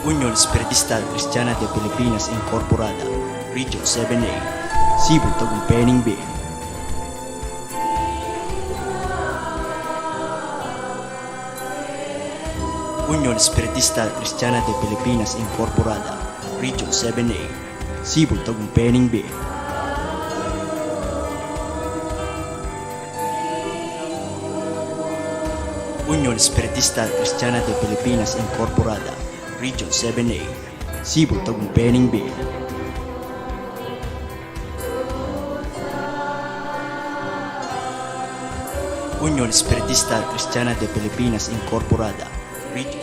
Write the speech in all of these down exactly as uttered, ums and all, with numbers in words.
Union Espiritista Kristiana de Pilipinas Incorporada, Region seven A, Cebu, Tagumpay ning Bie. Union Espiritista Kristiana de Pilipinas Incorporada, Region seven A, Cebu, Tagumpay ning Bie. Union Espiritista Kristiana de Pilipinas Incorporada, Region seven A, Cebu, Tagumpay ning Bie. Union Espiritista Kristiana de Pilipinas Incorporada, Region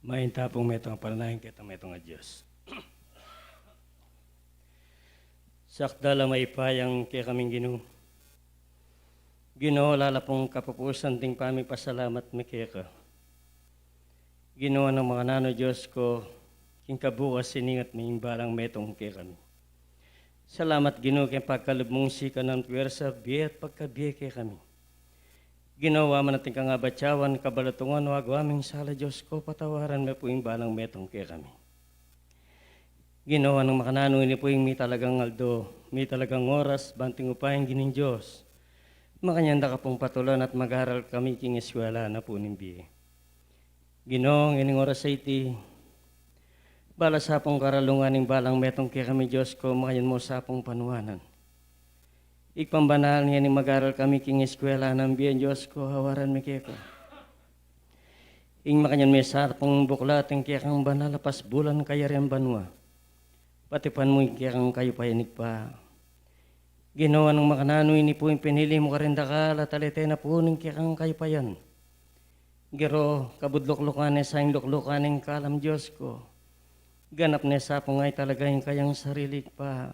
Maintapung metung a panalangin keta metung a Dios. Sakdal a mayupayang kekaming Ginu. Ginu, ala pung kapupusan ding pamipasalamat mi keka. Ginu, nung makananu, Dios ku, king kabukas iningat mi ing balang metung kekami. Salamat, Ginu, king pagkalub mung sikanan, puwersa, bie at pagkabie kekami. Ginu, wa man atin kang abatyawan, kabalatungan, wagawa ming sala, Dios ko, patawaran me pu ing balang metung kekami. Ginu, nung makananu ini pu ing mitalagang aldo, mitalagang oras, banting upaya ing Ginung Dios, makanyan da ka pung patulan at mag-aral kami king eskwela na pu ning bie. Ginu, ngening oras a iti, bala sa pung karalungan ning balang metung kekami, Dios ko, makanyan mu sa pung panuanan. Ipambanal ngening mag-aral kami king eskwela nang bie, Dios ko, awaran mi keka. Ing makanyan me sa pung buklat ing kekang banal a pasbulan kayarian banua. Patipan mu ing kekang kayupayan, Ibpa. Ginu, nung makananu ini pu ing pinili mu karing dakal at alite na pu ning kekang kayupayan. Giro, kabud luklukan ne sa ing luklukan ning kalam, Dios ko. Ganap ne sa pung ay talaga ing kayang sarili, Ibpa.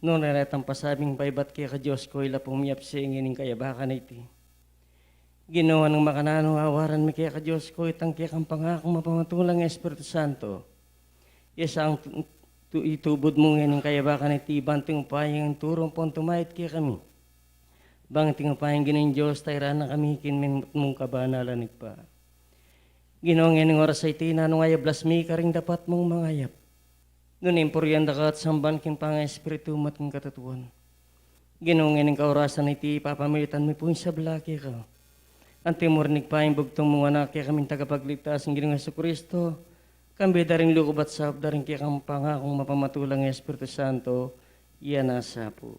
Nune retang pasabing paibat keka, Dios ko, ila pung miyapsi ngening kayabakan a iti. Ginu, nung makananu, awaran mi keka, Dios ko, itang kekang pangakung mapamatulang Espiritu Santo. Ya sang tu-, tu-, itubud mu ngening kayabakan a iti, banting upaya ing turu ampon tumayad kekami. Banting upaya ing Ginung Dios, tayran na kami king minmut mung kabanalan, Ibpa. Ginu, ngening oras a iti, nanu nga yablas mi karing dapat mung mangayap, nune ing purian da ka at samban king panga-Espiritu mu at king katutuan. Ginu, ngening kaorasan a iti, papamilitan mi pu ing sabla keka. Anti mu rin, Ibpa, ing bugtung mung Anak, kekaming Tagapagligtas, ing Ginung Jesucristo, kambe da ring lugub at saup da ring kekang pangakung mapamatulang Espiritu Santo, ya nasa pu.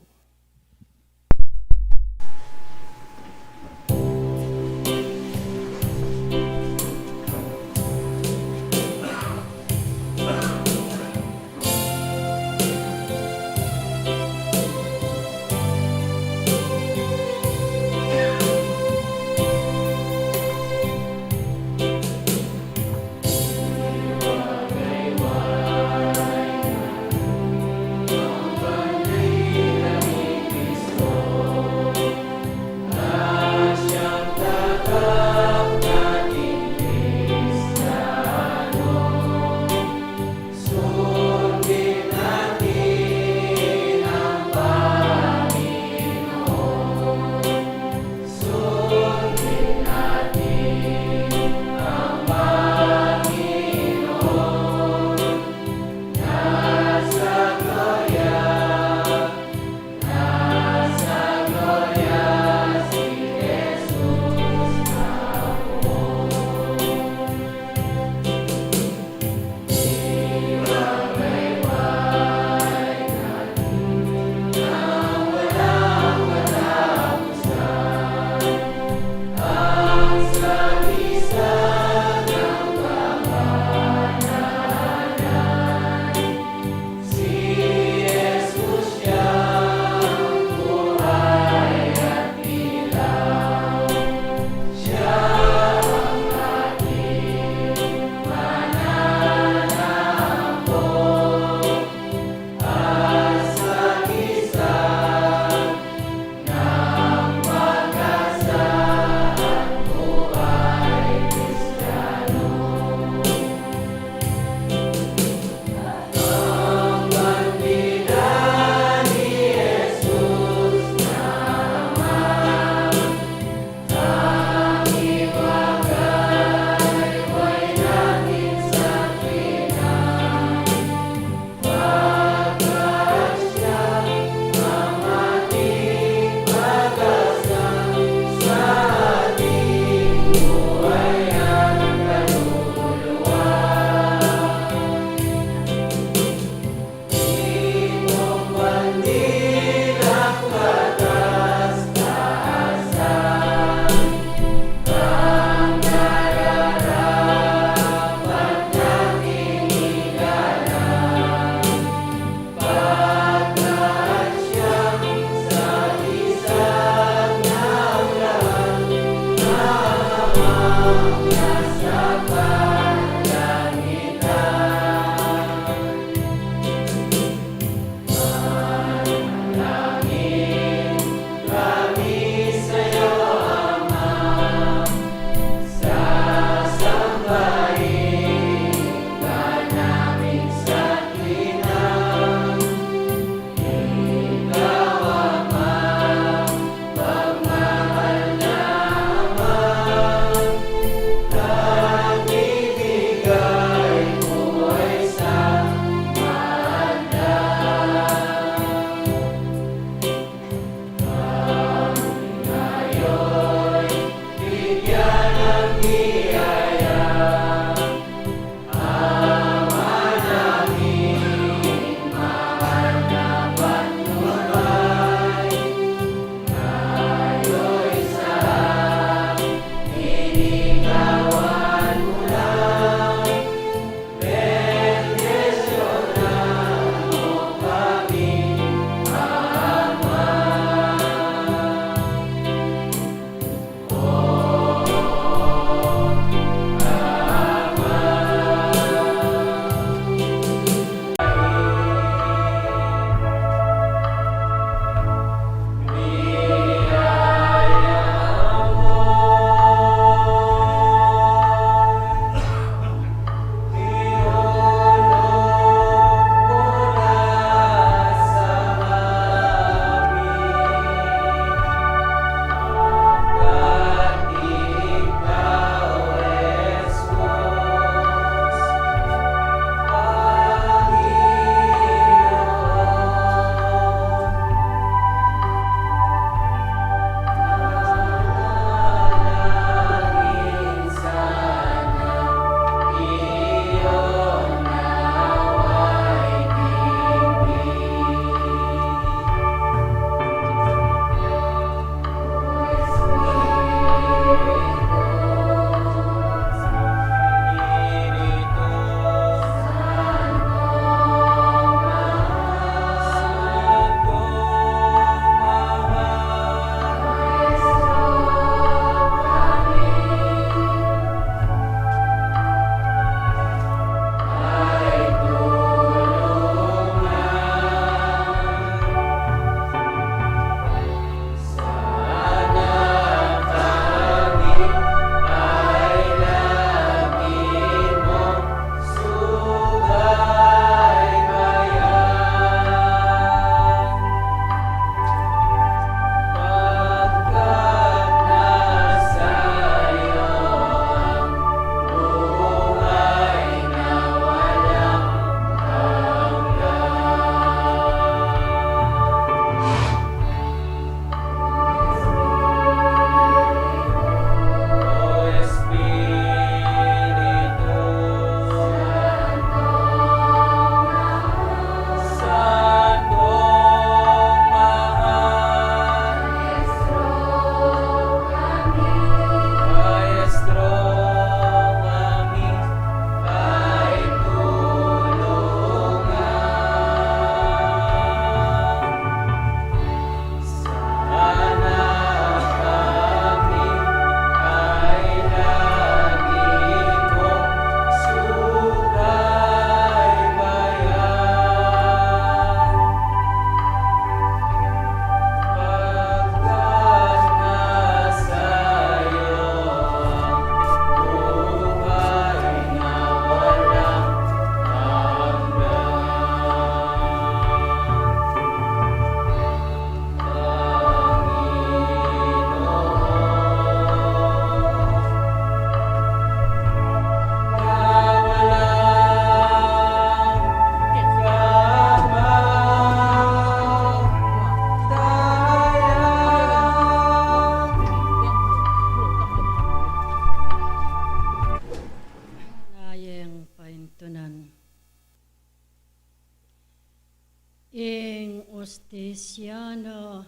Siana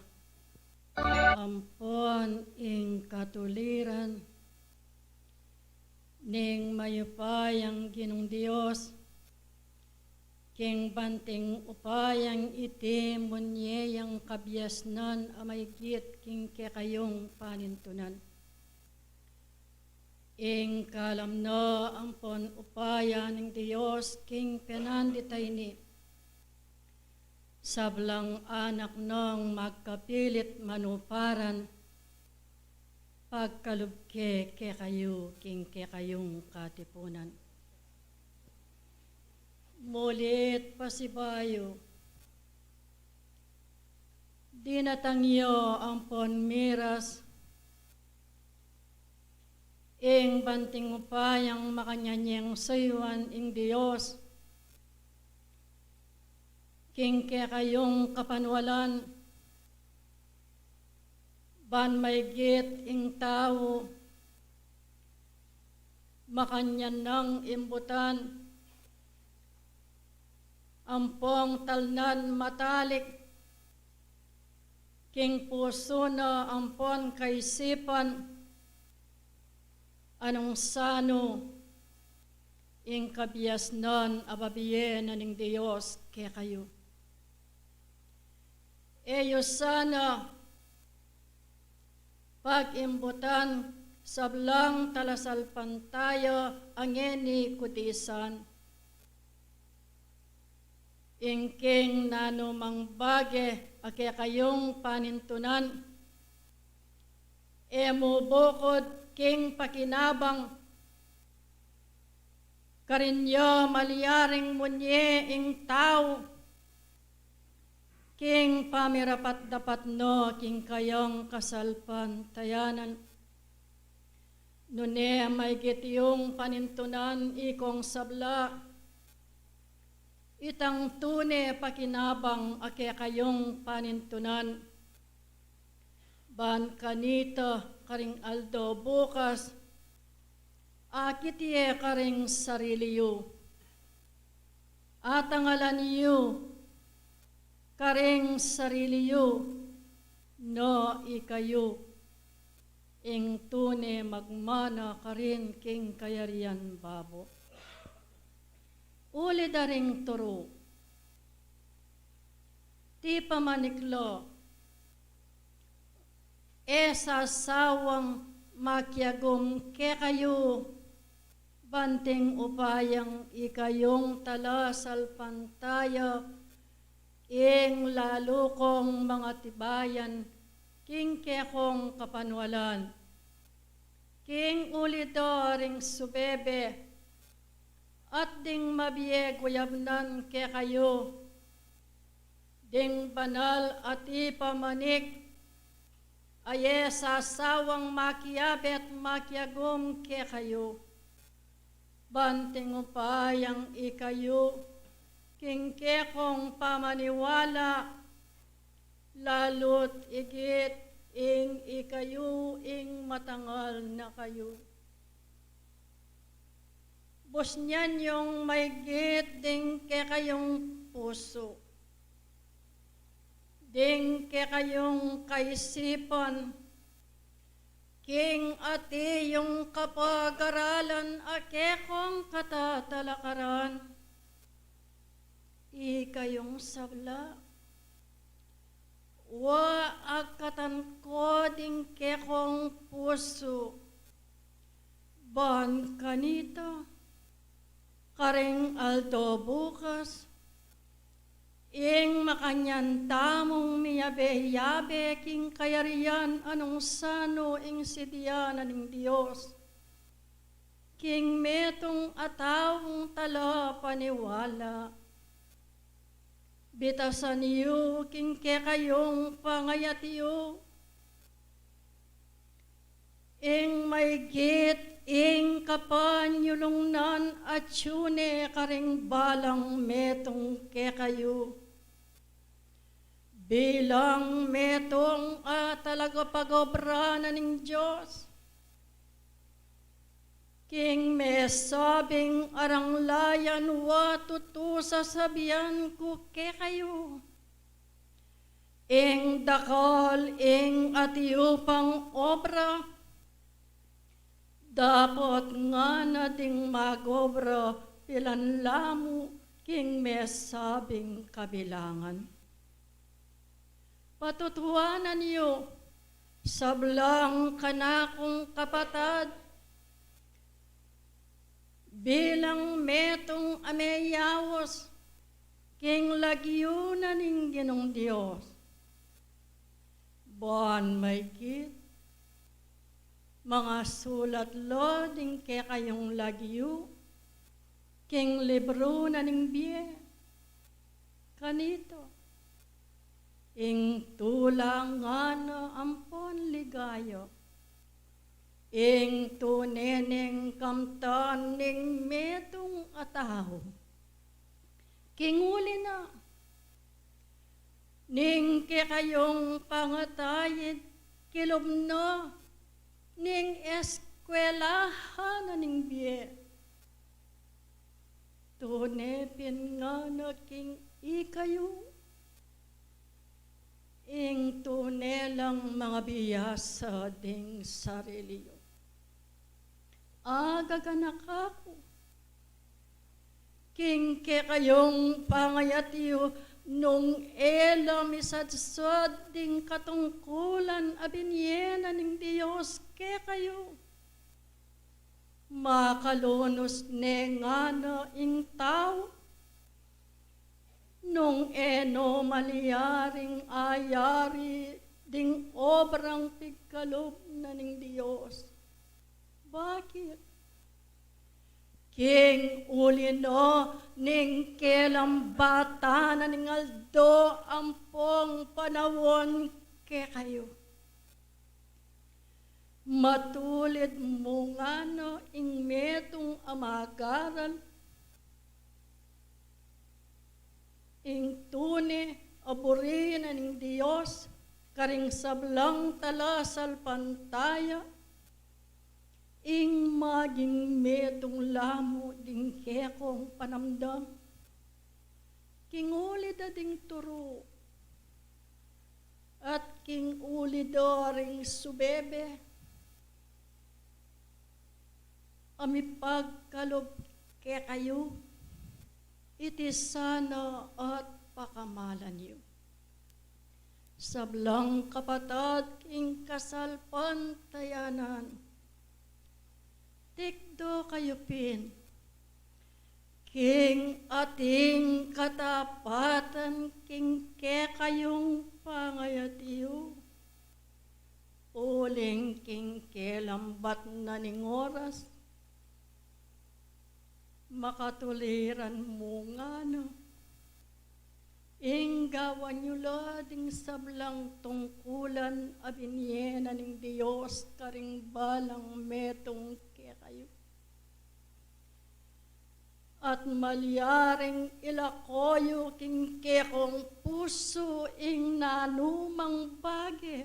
ampon ing katuliran ning mayupayang Ginung Dios, king banting upayang iti munye yang kabiasnan a maigit king kekayung panintunan. Ing kalam na ampon upaya ning Dios king penandit a ini, sablang anak nang magkapilit manuparan, pagkalub ke kekayu king kekayung katipunan. Mulit pasibayu, dinatang yu ampon miras ing banting upayang makanyan yang suyuan ing Dios king kekayung kapanwalan, ban maigit ing tau makanyan nang imbutan ampong talnan matalik king pusu na ampon kaisipan, anung sanu ing kabiasnan a babie na ning Dios kekayu. E yu sana pagimbutan sablang talasalpantaya a ngeni kutisan. Ing king nanumang bage a kekayung panintunan, e mu bukud king pakinabang, karin ya malyaring munye ing tau king pamirapat-dapat na king kayang kasalpantayanan. Nune maigit yung panintunan, ikong sabla, itang tune pakinabang a kekayung panintunan. Ban kanita karing aldo bukas, akit ye karing sarili yu. Atangalan yu karing sarili yu, no ikayu ing tune magmana karin king kayarian babo. Uli da ring turu, ti pamanik la, e sasawang makiagum kekayu, banting upayang ikayung talasalpantaya, ing lalu kong mangatibayan king kekong kapanwalan. King uli da ring subebe, at ding mabie guyabnan kekayu, ding banal a ti pamanik, a e sasawang makiabe at makiagum kekayu. Banting upayang ikayu king kekong pamaniwala, lalut igit ing ikayu ing matangal na kayu. Busnyan yung maigit ding kekayung pusu, ding kekayung kaisipan, king ati yung kapagaralan a kekong katatalakaran. Ikayung sabla, wa, agkatan ko ding kekong pusu, ban kanita karing aldo bukas, ing makanyan tamung miyabe-yabe king kayarian a nung sanu ing sidia na ning Dios king metung a taung talapaniwala. Bitasan yu king kekayung pangayat yu ing maigit ing kapanyulungnan a tune karing balang metung kekayu, bilang metung a talagapag-obra na ning Dios, king mesabing aranglayan wa tutu sasabian ku kekayu, Ing dakal ing atiu pang obra, dapot ngana ding mag-obra pilan la mu king mesabing kabilangan. Patutuanan yu, sablang kanakung kapatad, bilang metung a meyaus king lagyu na ning Ginung Dios, ban maikit mangasulat la ding kekayung lagyu king libru na ning bie. Kanita, ing tula ngana ampon ligaya, ing tune neng kamtan ning metung a tau. King uli na, ning kekayung pangatayid kilub na ning eskwelahan na ning bie, tune pin ngana king ikayu ing tune lang mangabiasa ding sarili yu. Agaganaka ku king kekayung pangayat yu nung e la misadsad ding katungkulan a binie na ning Dios kekayu. Makalunus ne ngana ing tau nung e no malyaring ayari ding obrang pigkalub na ning Dios. Bakit? King uli no ning kelambatan na ning aldo ampong panaun kekayu. Matulid mu ngana ing metung a mag-aral, ing tune a buri na ning Dios karing sablang talasalpantaya, ing maging metung la mu ding kekong panamdam king uli da ding turu, at king uli da ring subebe a mipagkalub kekayu, iti sana at pakamalan yu. Sablang kapatad king kasalpantayanan, tikdo kayu pin king ating katapatan king kekayung pangayat yu, uling king kelambat na ning oras, makatuliran mu ngana ing gawan yu la ding sablang tungkulan a binie na ning Dios karing balang metung kekayu. At malyaring ilako yu king kekong pusu ing nanumang bage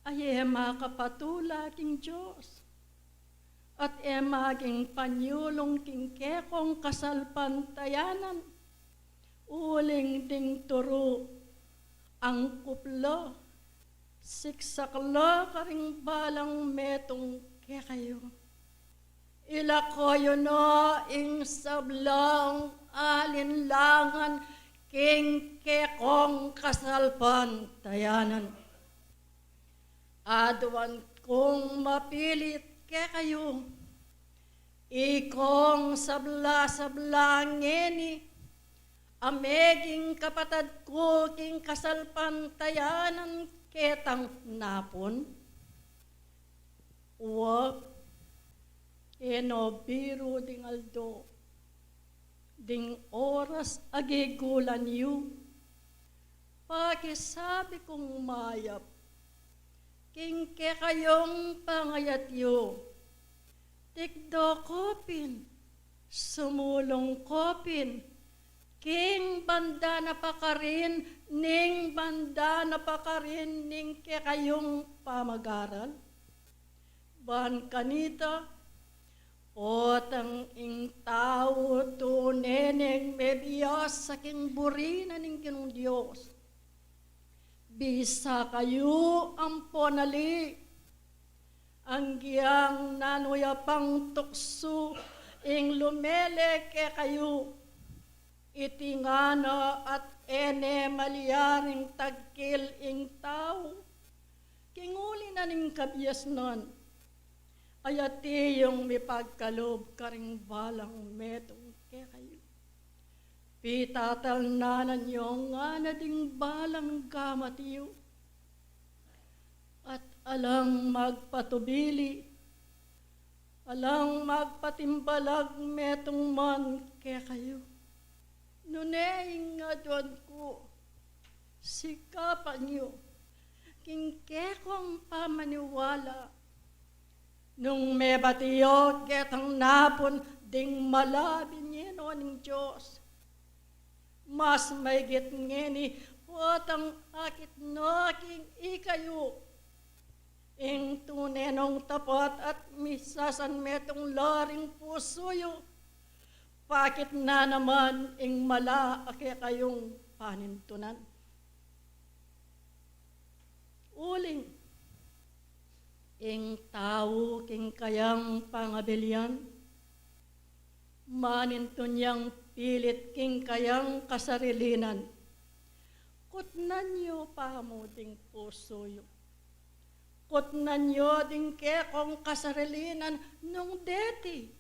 a e makapatula king Dios, at e maging panyulung king kekong kasalpantayanan, uling ding turu angkup la, siksak la karing balang metung kekayu. Ilako yu no ing sablang alinlangan king kekong kasalpantayanan. Aduan kung mapilit kekayu, ikong sabla-sabla ngeni a meging kapatad ku king kasalpantayanan ketang napun. Wa, e no biru ding aldo, ding oras a gigulan yu. Pakisabi kung mayap king kekayung pangayat yu, tikdo ko pin, sumulung ko pin king banda na pakarin ning banda na pakarin ning kekayung pamag-aral. Ban kanita, potang ing tau tune neng mebiasa king buri na ning Ginung Dios, Pisa kayu ampon ali, anggyang nanu ya pang tuksu ing lumele kekayu. Iti ngana at e ne malyaring tagkil ing tau king uli na ning kabiasnan, ayati yung mipagkalub karing balang metung kekayu. Pitatalnan yu ngana ding balang gamat yu, at alang magpatubili, alang magpatimbalag metung man kekayu. Nune ing aduan ku, sikapan yu king kekong pamaniwala. Nung mebati yu ketang napun ding mala a binie no ning Dios, mas maigit ngeni potang akit no king ikayu ing tune nong tapat at misasanmetung la ring pusu yu, pakit na naman ing mala a kekayung panintunan. Uling ing tau king kayang pangabilian, manintun yang pilit king kayang kasarilinan. Kutnan yu pa mu ding pusu yu. Kutnan yu ding kekong kasarilinan nung deti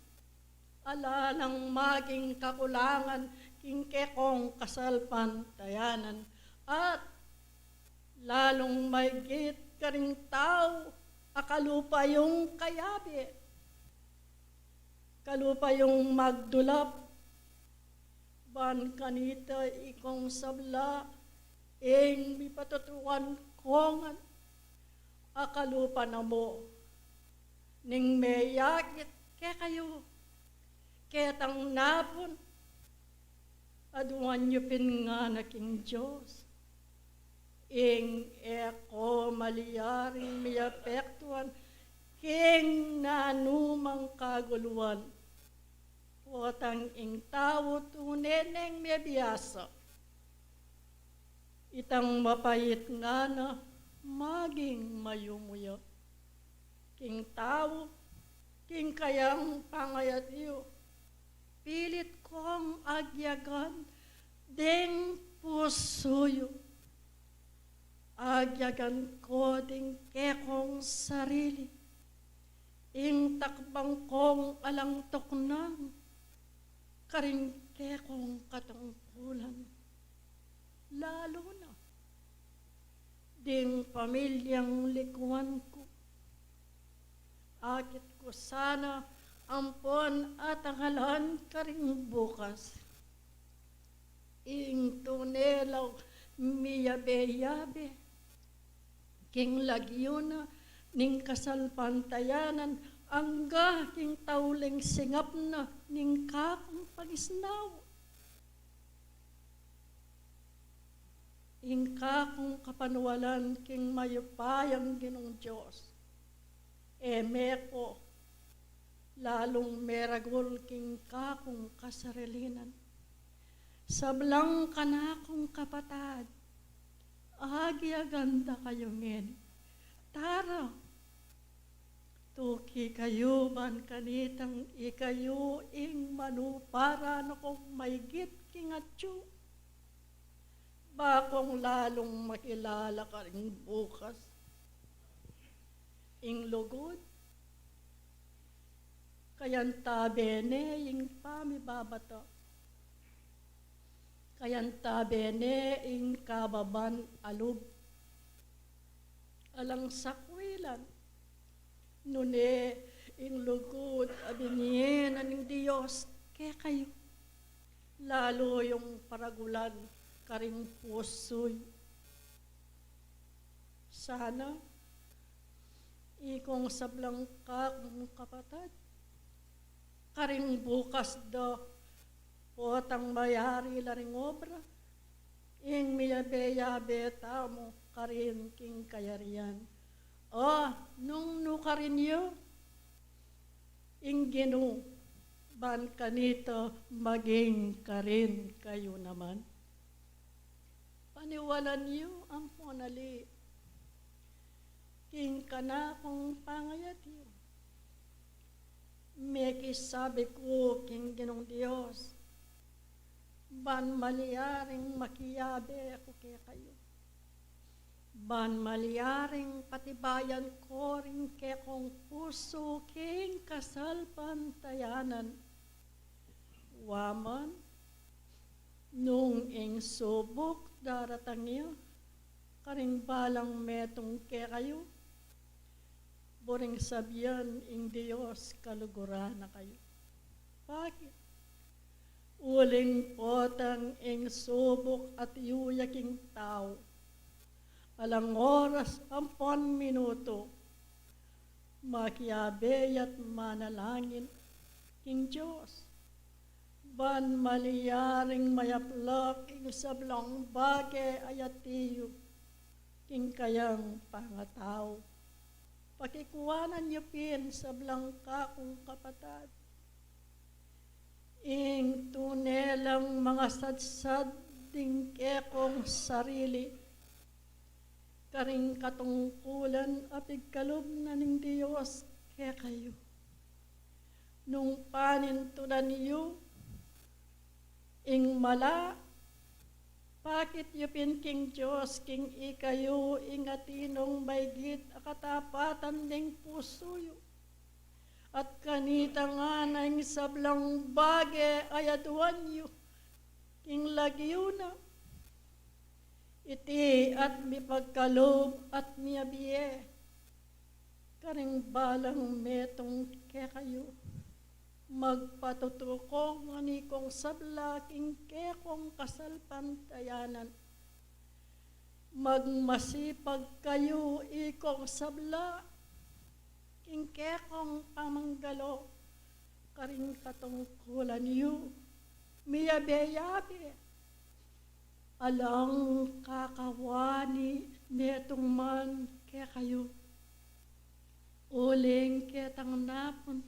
ala nang maging kakulangan king kekong kasalpantayanan, at lalung maigit karing tau a kalupa yung kayabe, kalupa yung magdulap, ban kanita ikong sabla ing mipatutuan kongan a kalupa na mu. Ning meyakit kekayu ketang napun, aduan yu pin ngana king Dios ing e ko malyaring miyapektuan king nanumang kaguluan. Potang ing tau tune neng mebiasa itang mapait ngana maging mayumu ya. King tau, king kayang pangayat yu, pilit kong agyagan ding pusu yu. Agyagan ko ding kekong sarili, ing takbang kong alang tuknang karing kekong katungkulan, lalu na ding pamilyang likuan ku. Akit ku sana ampon atangalan karing bukas ing tune lang miyabe-yabe king lagyu na ning kasalpantayanan, angga king tauling singap na ning kakung pangisnawa. Ing kakung kapanualan king mayupayang Ginung Dios, e me ko lalung meragul king kakung kasarilinan. Sablang kanakung kapatad, agyagan da kayu ngeni. Tara, tuki kayu ban kanitang ikayu ing manuparan kung maigit king atyu, ba kung lalung makilala karing bukas ing lugud, kayantabe ne ing pamibabata, kayantabe ne ing kababan a lub. Alang sakwilan, nune ing lugud a binie na ning Dios kekayu, lalu yung paragulan karing pusu yu. Sana ikong sablang kakung kapatad, karing bukas da potang mayari la ring obra, ing miyabe-yabe tamu karin king kayarian. O, nung nukarin yu ing Ginu, ban kanita maging karin kayu naman. Paniwalan yu ampon ali king kanakung pangayat yu. Mekisabi ku king Ginung Dios, ban malyaring makiabe ku kekayu. Ban malyaring patibayan ko ring kekong pusu king kasalpantayanan. Wa man, nung ing subuk daratang ya karing balang metung kekayu, buring sabian ing Dios kaluguran na kayu. Bakit? Uling potang ing subuk atiu ya king tau, alang oras ampon minutu, makiabe ya't manalangin king Dios, ban malyaring mayaplak ing sablang bage a atiu king kayang pangatau. Pakikuanan yu pin, sablang kakung kapatad, ing tune lang mangasadsad ding kekong sarili karing katungkulan a pigkalub na ning Dios kekayu. Nung panintunan yu ing mala, pakit yu pin king Dios king ikayu ing atinung maigit a katapatan ding pusu yu. At kanita ngana ing sablang bage a aduan yu king lagyu na. Iti at mipagkalub at miyabie karing balang metung kekayu. Magpatutu ko ngan ikong sabla king kekong kasalpantayanan. Magmasipag kayu ikong sabla king kekong pamanggalo karing katungkulan yu. Miyabe-yabe, alang kakawani metung man kekayu. Uling ketang napun,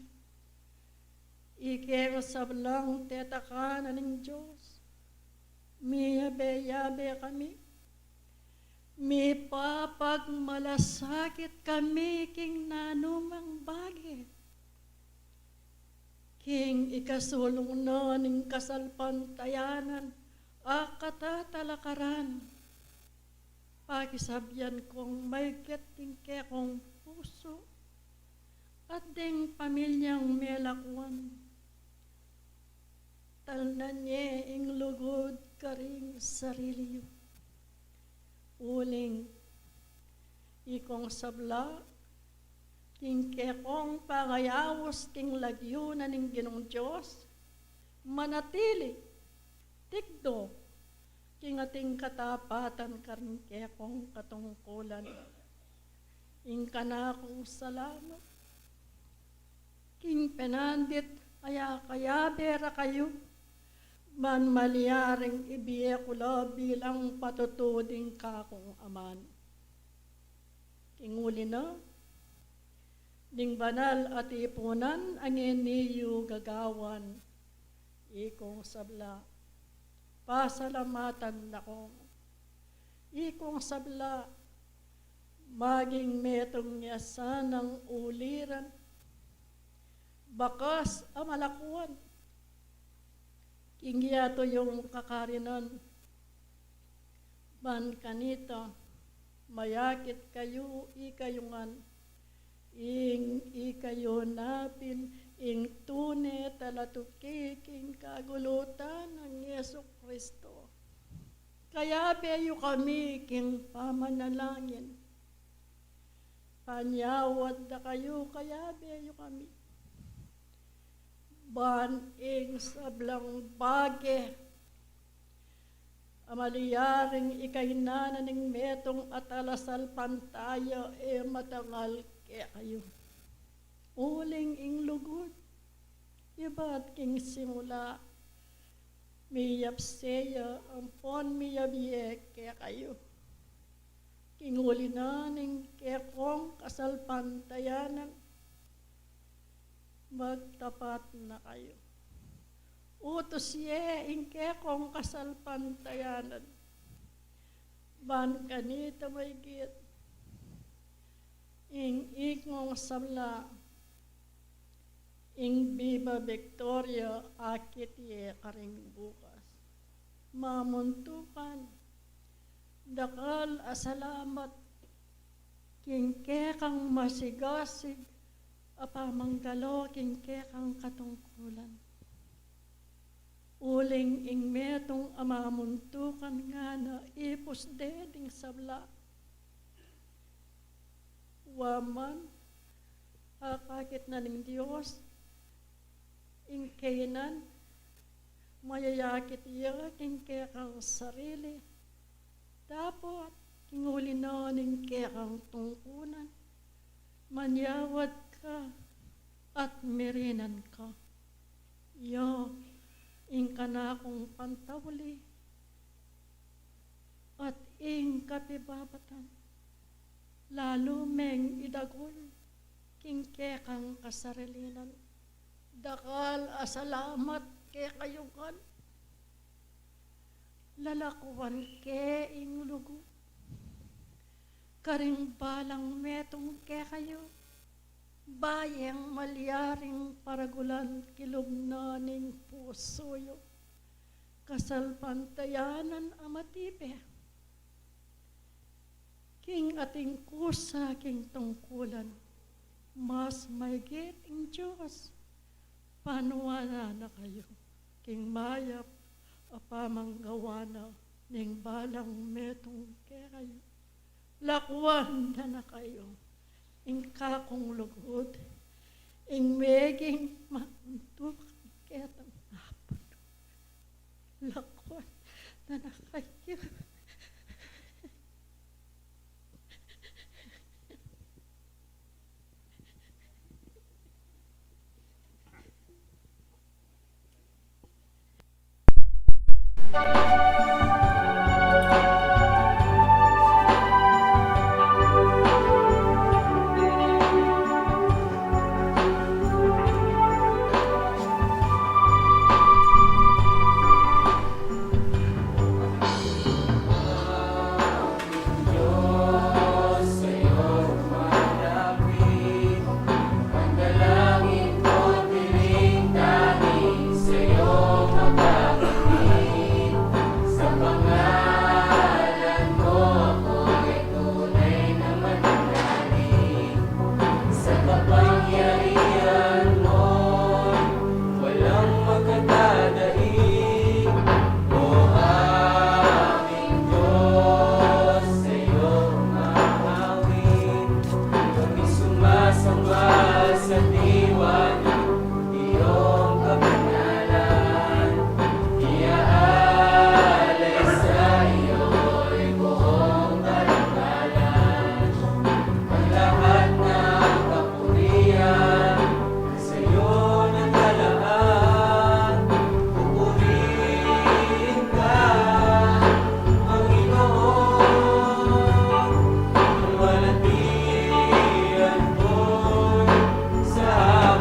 ikeng sablang tetakan na ning Dios, miyabe-yabe kami. Mipapagmalasakit kami king nanumang bage, king ikasulung na ning kasalpantayanan a katatalakaran. Pakisabian kong maigit ding kekong pusu at ding pamilyang melakuan. Talnan ye ing lugud karing sarili yu. Uling ikong sabla king kekong pangayaus king lagyu na ning Ginung Dios, manatili tikdo king ating katapatan karing kekong katungkulan. Ing kanakung salamat king penandit a kayabe ra kayu, ban malyaring ibie ku la bilang patutu ding kakung aman. King uli na, ding banal a tipunan a ngeni yu gagawan, ikong sabla, pasalamatan na ko. Ikong sabla, maging metung ya sanang uliran, bakas a malakuan king yatu yung kakarinan. Ban kanita, mayakit kayu ikayu ngan, ing ikayu na pin ing tune talatuki king kagulutan nang Jesu Kristo. Kayabe yu kami king pamanalangin. Panyawad da kayu, kayabe yu kami. Ban ing sablang bage a malyaring ikainan na ning metung a talasalpantaya e matangal kekayu. Uling ing lugud, ibat king simula, miyapse ya ampon miyabie kekayu. King uli na ning kekong kasalpantayanan, magtapat na kayu. Utus ye ing kekong kasalpantayanan. Ban kanita maygit, ing iknung sabla, ing Viva Victoria, akit ye karing bukas. Mamuntukan, dakal a salamat king kekang masigasig a pamanggalo king kekang katungkulan. Uling ing metung a mamuntukan ngana ipus de ding sabla. Wa man, akakit na ning Dios ing kainan, mayayakit ya king kekang sarili, dapot king uli na ning kekang tungkunan, manyawad ka at mirinan ka. Ya ing kanakung pantauli at ing kapibabatan, lalu meng idagul king kekang kasarilinan. Dakal a salamat kekayu ngan. Lalakuan ke ing lugud karing balang metung kekayu, bayeng malyaring paragulan kilub na ning pusu yu, kasalpantayanan a matibe king ating kusa king tungkulan. Mas maygit ing Dios, panuanan na kayu king mayap a pamanggawa na ning balang metung kekayu. Lakuan da na kayu ing kakung lugud, ing meging mamuntukan ketang aput. Lakuan da na kayu. Sa kapangyarihan mo, walang makatadaig. O aming Diyos, sa'yo umaawit. Kami sumasamba sa diwa ng iyong kabanalan. Iaalay sa iyo'y buong karangalan. Ang lahat ng kapurian sa'yo nakalaan. Pupurihin ka, Panginoon, ang malatian mo'y sa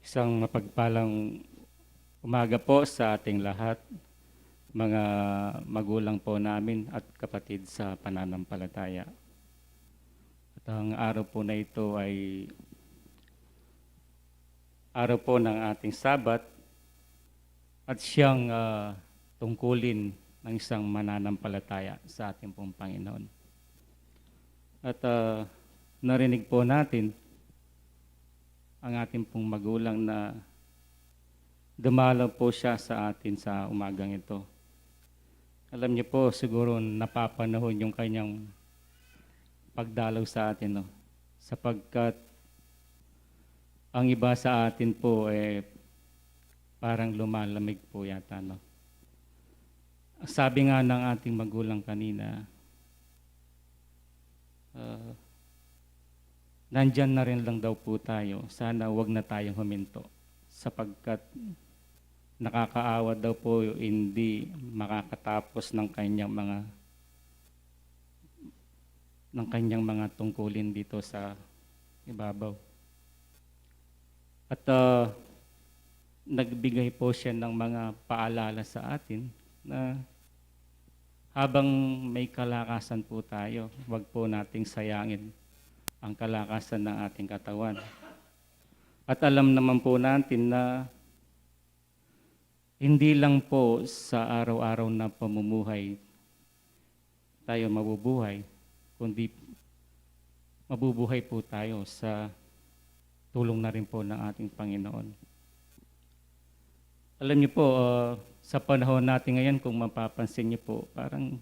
Isang mapagpalang umaga po sa ating lahat, mga magulang po namin at kapatid sa pananampalataya. At ang araw po na ito ay araw po ng ating Sabat at siyang, ah, tungkulin ng isang mananampalataya sa ating pong Panginoon. At, ah, narinig po natin ang ating pong magulang na dumalaw po siya sa atin sa umagang ito. Alam niyo po, siguro napapanahon yung kanyang pagdalaw sa atin, no? Sapagkat ang iba sa atin po, eh, parang lumalamig po yata, no? Sabi nga ng ating magulang kanina, ah, "Nandyan na rin lang daw po tayo. Sana wag na tayong huminto." Sapagkat nakakaawa daw po, hindi makakatapos ng kanyang mga, ng kanyang mga tungkulin dito sa ibabaw. At, ah, nagbigay po siya ng mga paalala sa atin na habang may kalakasan po tayo, wag po nating sayangin ang kalakasan ng ating katawan. At alam naman po natin na hindi lang po sa araw-araw na pamumuhay tayo mabubuhay, kundi mabubuhay po tayo sa tulong na rin po ng ating Panginoon. Alam niyo po, ah, sa panahon natin ngayon, kung mapapansin niyo po, parang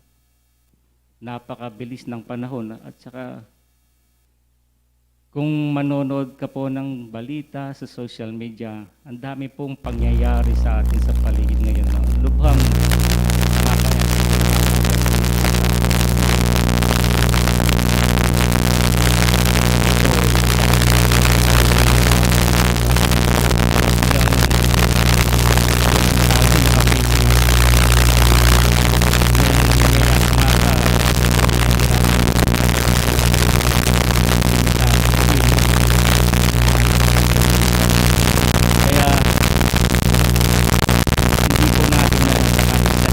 napakabilis ng panahon, at saka kung manonood ka po ng balita sa social media, ang dami pong pangyayari sa atin sa paligid ngayon na lubhang nakakaya. Kaya, hindi po natin masasabi sa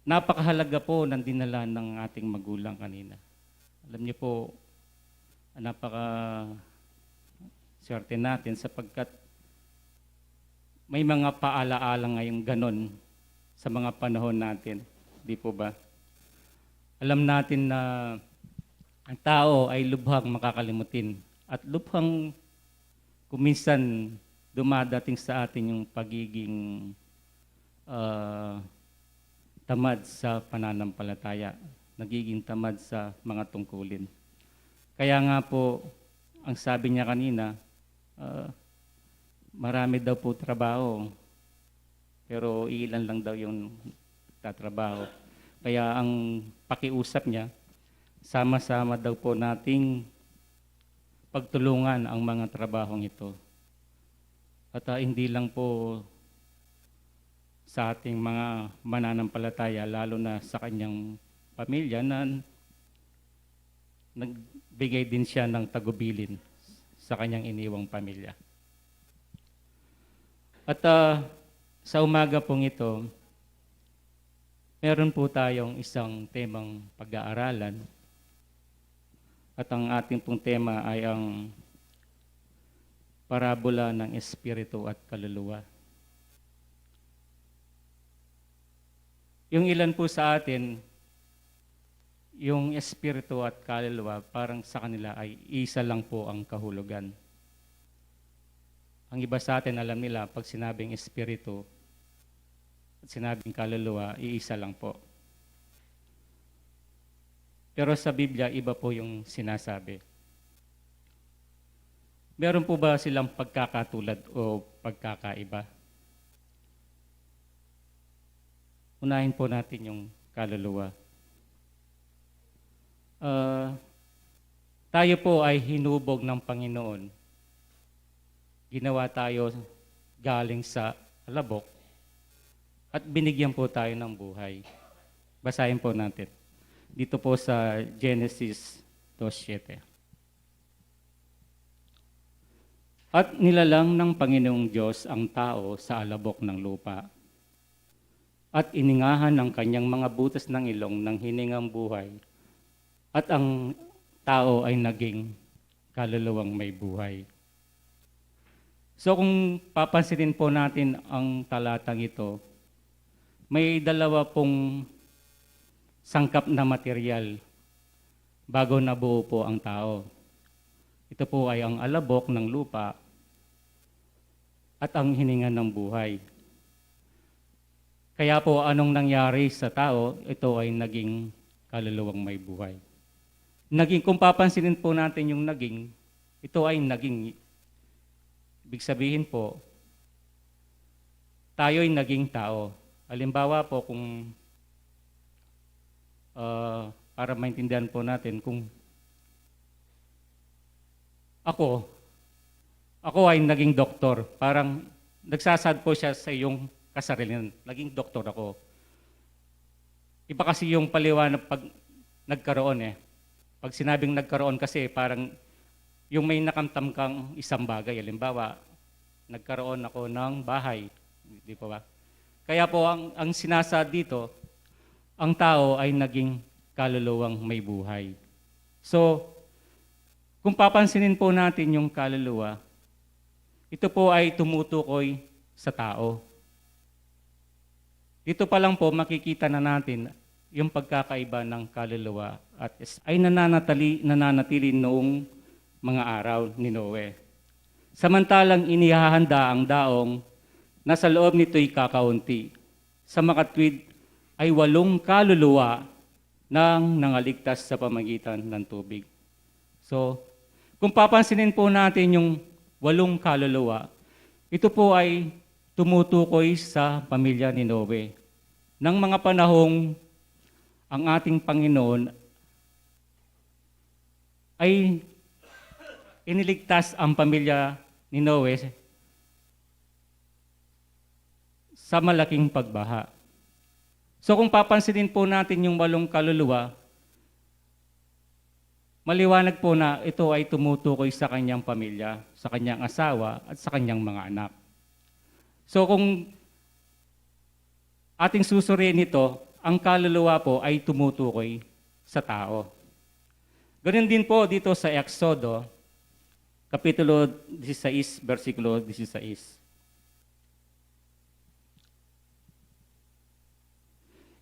Napakahalaga po ng dinala ng ating magulang kanina. Alam niyo po, napaka swerte natin sapagkat may mga paalaala ngayong ganon sa mga panahon natin. Di po ba? Alam natin na ang tao ay lubhang makakalimutin at lubhang kung minsan dumadating sa atin yung pagiging, ah, tamad sa pananampalataya, nagiging tamad sa mga tungkulin. Kaya nga po, ang sabi niya kanina, ah, marami daw po trabaho, pero ilan lang daw yung tatrabaho. Kaya ang pakiusap niya, sama-sama daw po nating pagtulungan ang mga trabahong ito. At, ah, hindi lang po sa ating mga mananampalataya, lalo na sa kanyang pamilya na nagbigay din siya ng tagubilin sa kanyang iniwang pamilya. At, ah, sa umaga pong ito, meron po tayong isang temang pag-aaralan. At ang ating pong tema ay ang parabola ng espiritu at kaluluwa. Yung ilan po sa atin, yung espiritu at kaluluwa, parang sa kanila ay isa lang po ang kahulugan. Ang iba sa atin, alam nila, pag sinabing espiritu at sinabing kaluluwa, iisa lang po. Pero sa Biblia, iba po yung sinasabi. Meron po ba silang pagkakatulad o pagkakaiba? Unahin po natin yung kaluluwa. Ah, tayo po ay hinubog ng Panginoon. Ginawa tayo galing sa alabok at binigyan po tayo ng buhay. Basahin po natin. Dito po sa Genesis two seven. At nilalang ng Panginoong Diyos ang tao sa alabok ng lupa, at iningahan ang kanyang mga butas ng ilong ng hiningang buhay, at ang tao ay naging kaluluwang may buhay. So kung papansinin po natin ang talatang ito, may dalawa pong sangkap na material bago nabuo po ang tao. Ito po ay ang alabok ng lupa at ang hininga ng buhay. Kaya po, anong nangyari sa tao? Ito ay naging kaluluwang may buhay. Naging, kung papansinin po natin yung naging, ito ay naging, ibig sabihin po, tayo'y naging tao. Halimbawa po, kung, ah, para maintindihan po natin, kung ako, ako ay naging doktor, parang nagsasad po siya sa iyong kasarilan, "Naging doktor ako." Iba kasi yung paliwanag pag nagkaroon eh. Pag sinabing nagkaroon kasi, parang yung may nakamtam kang isang bagay. Halimbawa, nagkaroon ako ng bahay. Di po ba? Kaya po, ang, ang sinasa dito, ang tao ay naging kaluluwang may buhay. So, kung papansinin po natin yung kaluluwa, ito po ay tumutukoy sa tao. Dito pa lang po, makikita na natin yung pagkakaiba ng kaluluwa at es-, ay nananatili, nananatili noong mga araw ni Noe. Samantalang inihahanda ang daong na sa loob nito'y kakaunti, sa makatwid ay walong kaluluwa nang nangaligtas sa pamagitan ng tubig. So, kung papansinin po natin yung walong kaluluwa, ito po ay tumutukoy sa pamilya ni Noe. Nang mga panahong ang ating Panginoon ay iniligtas ang pamilya ni Noe sa malaking pagbaha. So kung papansinin po natin yung walong kaluluwa, maliwanag po na ito ay tumutukoy sa kanyang pamilya, sa kanyang asawa, at sa kanyang mga anak. So kung ating susuriin ito, ang kaluluwa po ay tumutukoy sa tao. Ganun din po dito sa Exodo, Kapitulo disisais, bersikulo disisais.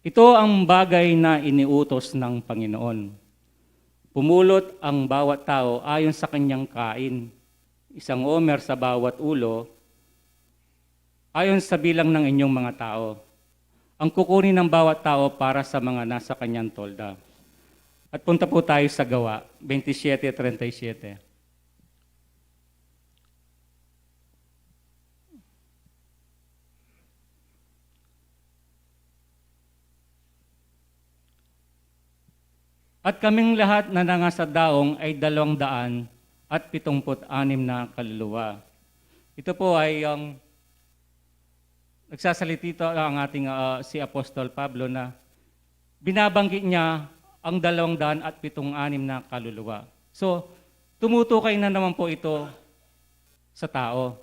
Ito ang bagay na iniutos ng Panginoon. Pumulot ang bawat tao ayon sa kanyang kain, isang omer sa bawat ulo, ayon sa bilang ng inyong mga tao. Ang kukunin ng bawat tao para sa mga nasa kanyang tolda. At punta po tayo sa Gawa twenty-seven thirty-seven. At kaming lahat na nanga sa daong ay dalawang daan at pitungput anim na kaluluwa. Ito po ay ang nagsasalita ang ating, ah, si Apostol Pablo na binabanggit niya ang dalawang daan at pitung anim na kaluluwa. So, tumutukoy na naman po ito sa tao.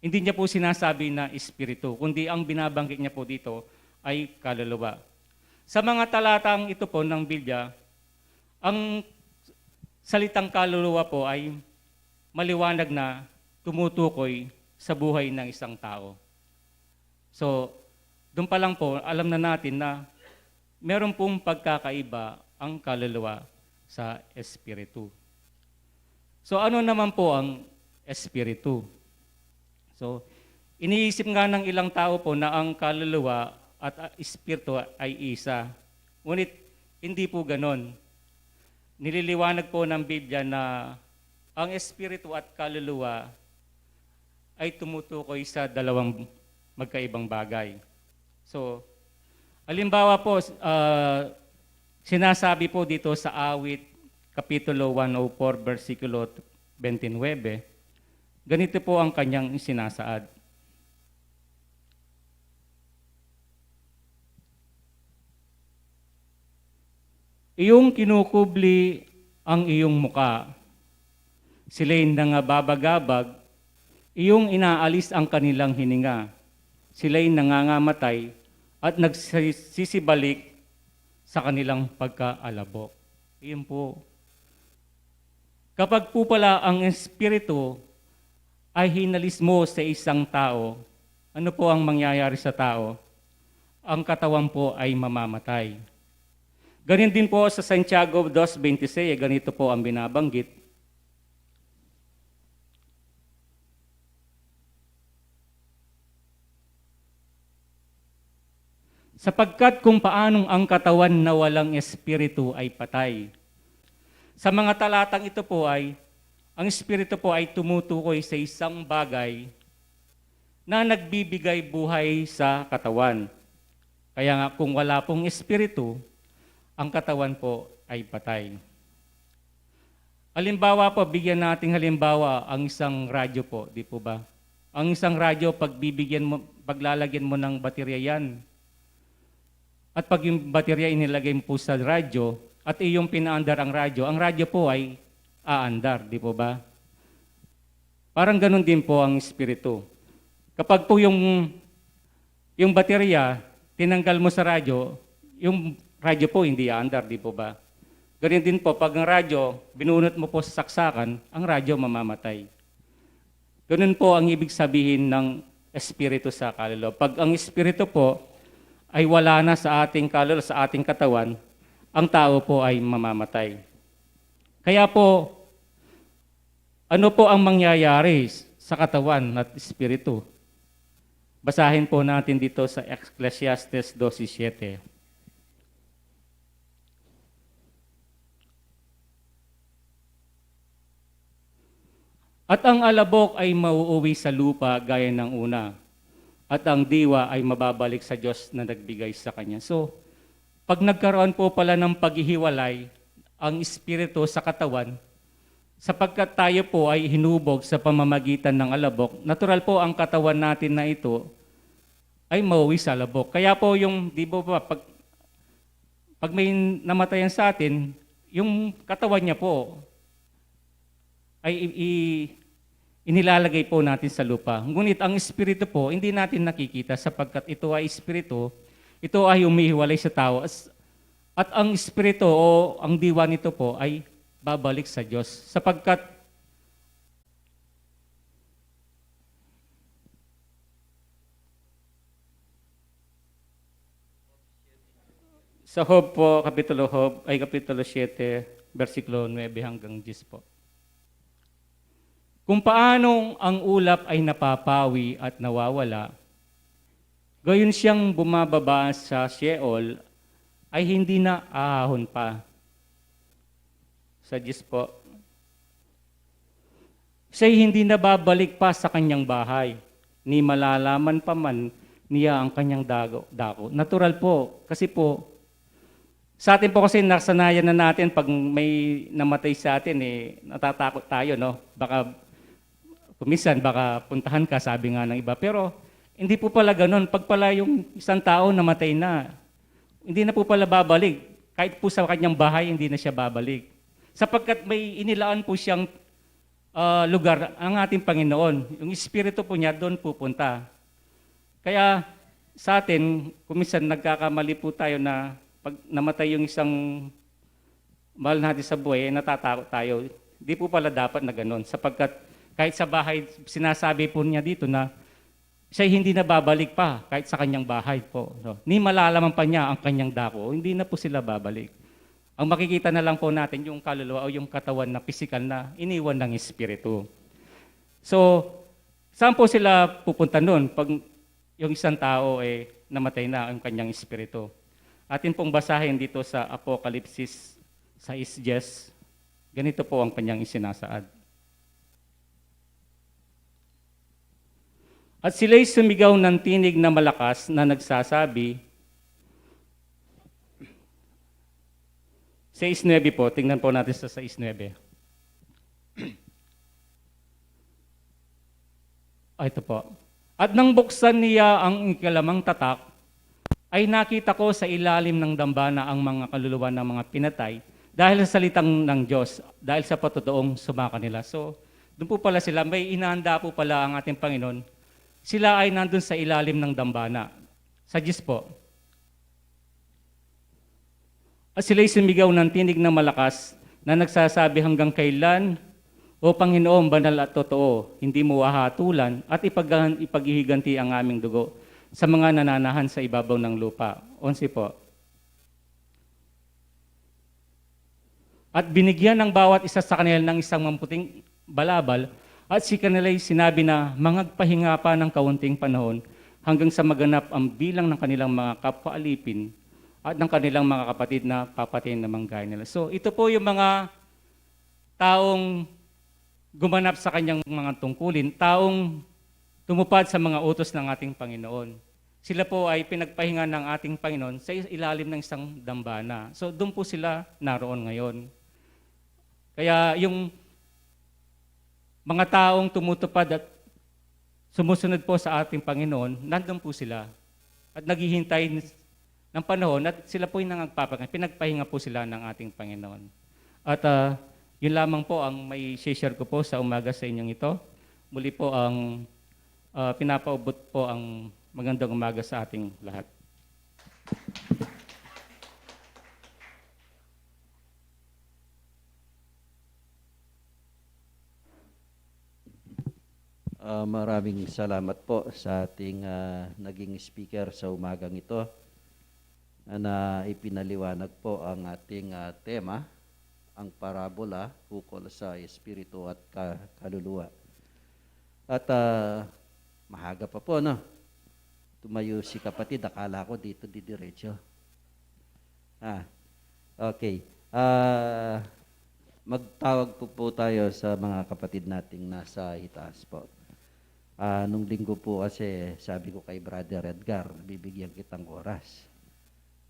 Hindi niya po sinasabi na espiritu, kundi ang binabanggit niya po dito ay kaluluwa. Sa mga talatang ito po ng Biblia, ang salitang kaluluwa po ay maliwanag na tumutukoy sa buhay ng isang tao. So, dun pa lang po, alam na natin na meron pong pagkakaiba ang kaluluwa sa espiritu. So, ano naman po ang espiritu? So, iniisip nga ng ilang tao po na ang kaluluwa at, ah, espiritu ay isa. Ngunit, hindi po ganon. Nililiwanag po ng Biblia na ang espiritu at kaluluwa ay tumutukoy sa dalawang magkaibang bagay. So, Halimbawa po, ah, sinasabi po dito sa Awit, Kapitulo one oh four, bersikulo twenty-nine, ganito po ang kanyang isinasaad. Iyong kinukubli ang iyong muka. Sila'y nangababagabag, iyong inaalis ang kanilang hininga. Sila'y nangangamatay at nagsisibalik sa kanilang pagkaalabok. Iyon po. Kapag po pala ang espiritu ay hinalis mo sa isang tao, ano po ang mangyayari sa tao? Ang katawan po ay mamamatay. Ganyan din po sa Santiago dos twenty-six, ganito po ang binabanggit. Sapagkat kung paanong ang katawan na walang espiritu ay patay. Sa mga talatang ito po ay, ang espiritu po ay tumutukoy sa isang bagay na nagbibigay buhay sa katawan. Kaya nga, kung wala pong espiritu, ang katawan po ay patay. Halimbawa po, bigyan nating halimbawa ang isang radyo po, di po ba? Ang isang radyo, pagbibigyan mo, paglalagyan mo ng baterya yan, at pag yung baterya inilagay mo po sa radyo, at iyong pinaandar ang radyo, ang radyo po ay aandar, di po ba? Parang ganun din po ang espiritu. Kapag po yung, yung baterya, tinanggal mo sa radyo, yung radyo po hindi aandar, di po ba? Ganun din po, pag ang radyo, binunot mo po sa saksakan, ang radyo mamamatay. Ganun po ang ibig sabihin ng espiritu sa kaluluwa. Pag ang espiritu po ay wala na sa ating kaluluwa, sa ating katawan, ang tao po ay mamamatay. Kaya po, ano po ang mangyayari sa katawan at espiritu? Basahin po natin dito sa Ecclesiastes dose siete. At ang alabok ay mauuwi sa lupa gaya ng una, at ang diwa ay mababalik sa Diyos na nagbigay sa kanya. So, pag nagkaroon po pala ng paghihiwalay ang espiritu sa katawan, sapagkat tayo po ay hinubog sa pamamagitan ng alabok, natural po ang katawan natin na ito ay mauwi sa alabok. Kaya po yung, di ba, pag, pag may namatayan sa atin, yung katawan niya po ay i-, i-, inilalagay po natin sa lupa. Ngunit ang espiritu po, hindi natin nakikita sapagkat ito ay espiritu, ito ay humihiwalay sa tao. As-, at ang espiritu o ang diwa nito po ay babalik sa Diyos. Sapagkat Sa Job po, Kapitulo Job, ay, Kapitulo siete, bersikulo nuebe hanggang diyes po. Kung paanong ang ulap ay napapawi at nawawala, gayon siyang bumababa sa Sheol ay hindi na ahahon pa. Sa diyes po, siya'y hindi na babalik pa sa kanyang bahay, ni malalaman pa man niya ang kanyang dago-, dako. Natural po, kasi po, sa atin po kasi nasanayan na natin pag may namatay sa atin, eh, natatakot tayo, no? Baka, kung minsan, baka puntahan ka, sabi nga ng iba. Pero, hindi po pala ganun. Pag pala yung isang tao namatay na, hindi na po pala babalik. Kahit po sa kanyang bahay, hindi na siya babalik. Sapagkat may inilaan po siyang, ah, lugar ang ating Panginoon. Yung espiritu po niya doon pupunta. Kaya sa atin, kung minsan nagkakamali po tayo na pag namatay yung isang mahal natin sa buhay, eh, natatakot tayo. Di po pala dapat na ganun. Sapagkat kahit sa bahay, sinasabi po niya dito na siya'y hindi na babalik pa kahit sa kanyang bahay po, no? Ni malalaman pa niya ang kanyang dako, hindi na po sila babalik. Ang makikita na lang po natin yung kaluluwa o yung katawan na pisikal na iniwan ng espiritu. So, saan po sila pupunta nun pag yung isang tao, eh, namatay na ang kanyang espiritu? Atin pong basahin dito sa Apokalipsis sais diyes. Ganito po ang kanyang isinasaad. At sila'y sumigaw ng tinig na malakas na nagsasabi, Sais nuebe po, tingnan po natin sa sais nuebe. Ah, ito po. At nang buksan niya ang ikalimang tatak, ay nakita ko sa ilalim ng dambana ang mga kaluluwa ng mga pinatay dahil sa salitang ng Diyos, dahil sa patutuong suma kanila. So, doon po pala sila, may inanda po pala ang ating Panginoon. Sila ay nandun sa ilalim ng dambana. Sa Diyos po. At sila'y sumigaw ng tinig na malakas na nagsasabi, "Hanggang kailan, O Panginoon, banal at totoo, hindi mo hahatulan at ipag-, ipaghihiganti ang aming dugo sa mga nananahan sa ibabaw ng lupa?" Onse po. At binigyan ng bawat isa sa kanila ng isang maputing balabal, at sa kanila'y sinabi na mangagpahinga pa ng kaunting panahon hanggang sa maganap ang bilang ng kanilang mga kapwa alipin at ng kanilang mga kapatid na papatayin naman gaya nila. So, ito po yung mga taong gumanap sa kanyang mga tungkulin, taong tumupad sa mga utos ng ating Panginoon. Sila po ay pinagpahinga ng ating Panginoon sa ilalim ng isang dambana. So, doon po sila naroon ngayon. Kaya yung mga taong tumutupad at sumusunod po sa ating Panginoon, nandun po sila. At naghihintay ng panahon at sila po'y nangagpapahinga, pinagpahinga po sila ng ating Panginoon. At, ah, yun lamang po ang may share ko po sa umaga sa inyong ito. Muli po ang, ah, pinapaubot po ang magandang umaga sa ating lahat. Ah, maraming salamat po sa ating, ah, naging speaker sa umagang ito na ipinaliwanag po ang ating, ah, tema, ang parabola ukol sa espiritu at ka-, kaluluwa. At, ah, mahaga pa po, no? Tumayo si kapatid, akala ko dito didiretso. Ah, okay. Ah, magtawag po, po tayo sa mga kapatid nating nasa itaas po. Ah, nung linggo po kasi, sabi ko kay Brother Edgar, bibigyan kitang oras.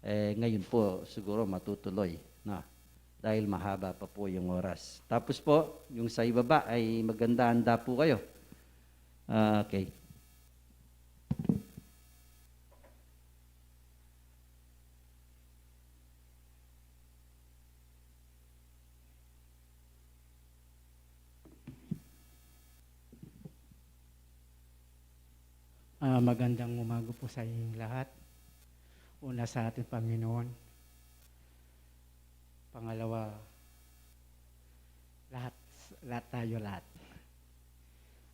Eh, ngayon po, siguro matutuloy na dahil mahaba pa po yung oras. Tapos po, yung sa ibaba ay maganda, handa po kayo. Ah, okay. Ah, magandang umaga po sa inyong lahat. Una sa ating Panginoon. Pangalawa, lahat, lahat tayo, lahat.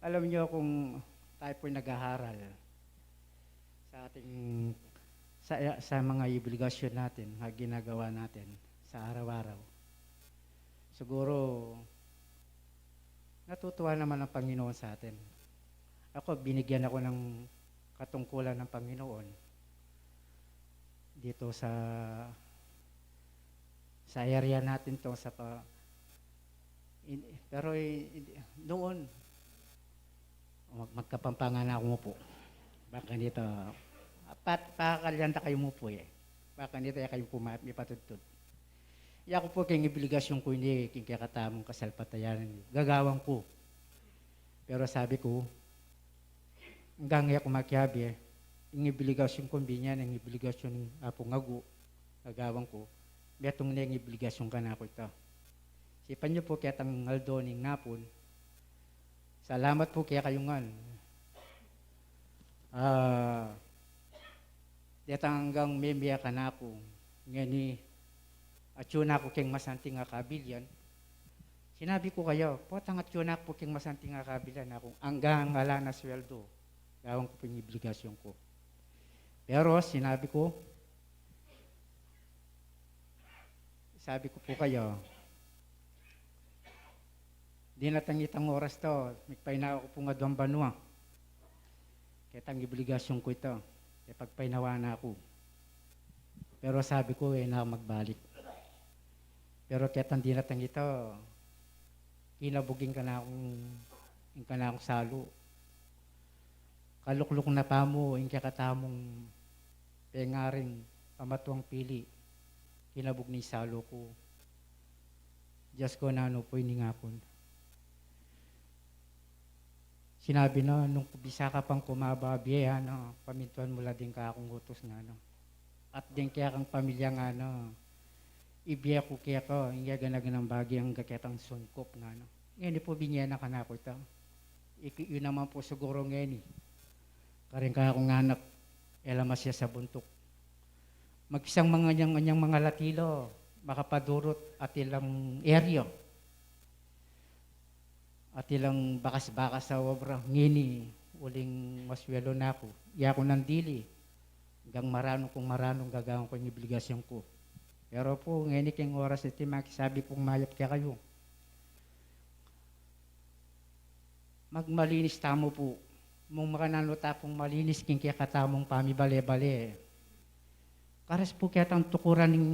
Alam niyo, kung tayo po'y nag-aaral sa ating, sa, sa mga obligasyon natin, na ginagawa natin sa araw-araw, siguro, natutuwa naman ang Panginoon sa atin. Ako, binigyan ako ng katungkulan ng Panginoon dito sa, sa area natin to, sa pa-, in-, pero i-, hindi, noon, mag-, magkapampangan ako mo po. Baka nito, pat-, pakakalyan ta kayo mo po eh. Baka nito, ya kayo po ma-, mipatudtud. Ya ko po, king obligasyon ko ini, king kekatamung kasalpatayanan, gagawan ko. Pero sabi ko, anggang e ku makiabe, ing obligasyon ku, binyan ing obligasyon Apung Agu, gagawan ku, metung ne ing obligasyon kanaku ita. Sipan yu pu ketang aldo ning napun, salamat pu kekayu ngan. Ah, detang anggang meme kanaku, ngeni, atyu na ku keng masanting a kabilyan. Sinabi ku kaya, potang atyu na ku pu keng masanting a kabilyan, aku anggang ala na sweldo, gawan ku pu ing obligasyon ku. Pero sinabi ku, sabi ku pu kaya, dinatang itang oras to, migpainawa ku pung aduang banua. Ketang obligasyon ku ita, e pagpainawa na ku. Pero sabi ku, e na ku magbalik. Pero ketang dinatang ita, kinabug ing kanakung, ing kanakung salu. Kalukluk na pamu ing kekatamung pengaring pamatuang pili, kinabug ning salu ku. Dios ku, nanu pu ini ngakun? Sinabi na, nung bisa ka pang kumababie, ano, pamintuan mu la ding kakung utus, ngana. At ding kekang pamilya, ngana, ibie ku keka ing gana-ganang bage angga ketang sungkup, ngana. Ngeni pu, binye na kanaku ita. Iki, yu naman pu siguru ngeni. Karing kakung anak, e la masya sa buntuk. Magsang manga anyang, anyang mangalati la, makapadurut atilang erya, atilang bakas-bakas a obra, ngeni uling maswelu na ku. Yaku nang dili, anggang maranu kung maranu, gagawan ku ing obligasyun ku. Pero pu, ngeni king oras iti, makisabi pung mayap kekayu. Magmalinis tamu pu. Mung makananu ta pung malinis king kekatamung pamibale-bale, karas pu ketang tukuran ning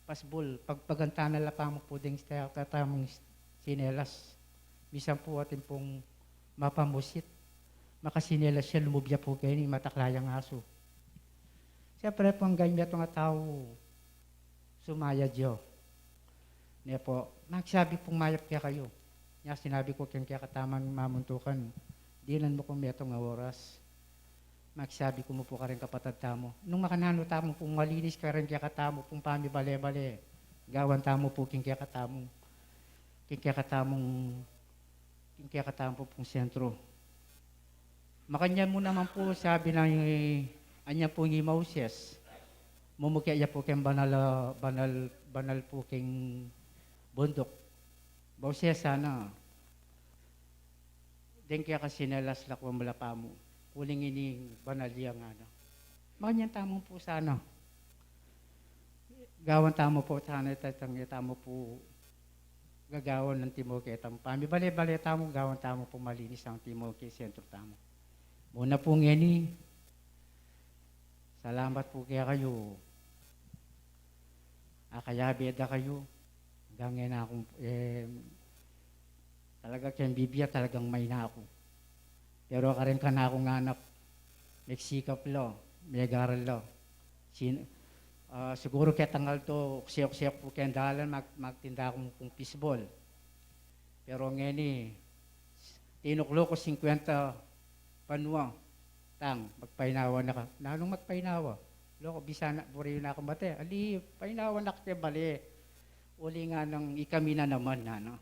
pasbul, pagpagantanan la pamu pu ding kekatamung sinelas. Misan pu atin pung mapamusit, makasinelas ya, lumubya pu keni, matakla yang asu. Siyempre pu, anggang metung a tau sumayad ya. Ne pu, magsabi pung mayap kekayu. Nya sinabi ku keng kekatamung mamuntukan, dinan mu ku metung a oras. Magsabi ku mu pu karing kapatad tamu, nung makananu tamu pung malinis karing kekatamu pung pamibale-bale, gawan tamu pu king kekatamung, king kekatamung, king kekatamu pung sentro. Makanyan mu naman pu, sabi na, anyan pu i Moises, mumuke ya pu keng banal, banal, banal pu keng bunduk. Moises, sana, deng keka sinelas, lakuan mu la pamu, uling ini banal ya, ngana. Makanyan tamu pu sana. Gawan tamu pu sana ita, itang itamu pu gagawan antimo ketang pamibale-bale tamu, gawan tamu pu malinis antimo king sentro tamu. Muna pu ngeni, salamat pu kekayu. Akayabe da kayu. Anggang e na ku, e, talaga keng bibie, talagang maina ku. Pero karing kanakung anak, megsikap la, megaral la. Sin-, ah, siguru ketang aldo, ukse-ukse ku pu keng dalan, mag-, magtinda ku pung pisbol. Pero ngeni, tinuklu ku singkwenta banua, tang, magpainawa na ka. Nanung magpainawa? Loko, bisa na, buri yu na kung mate. Ali, painawa na ka keng bale. Uli nganang ikami na naman, ngana.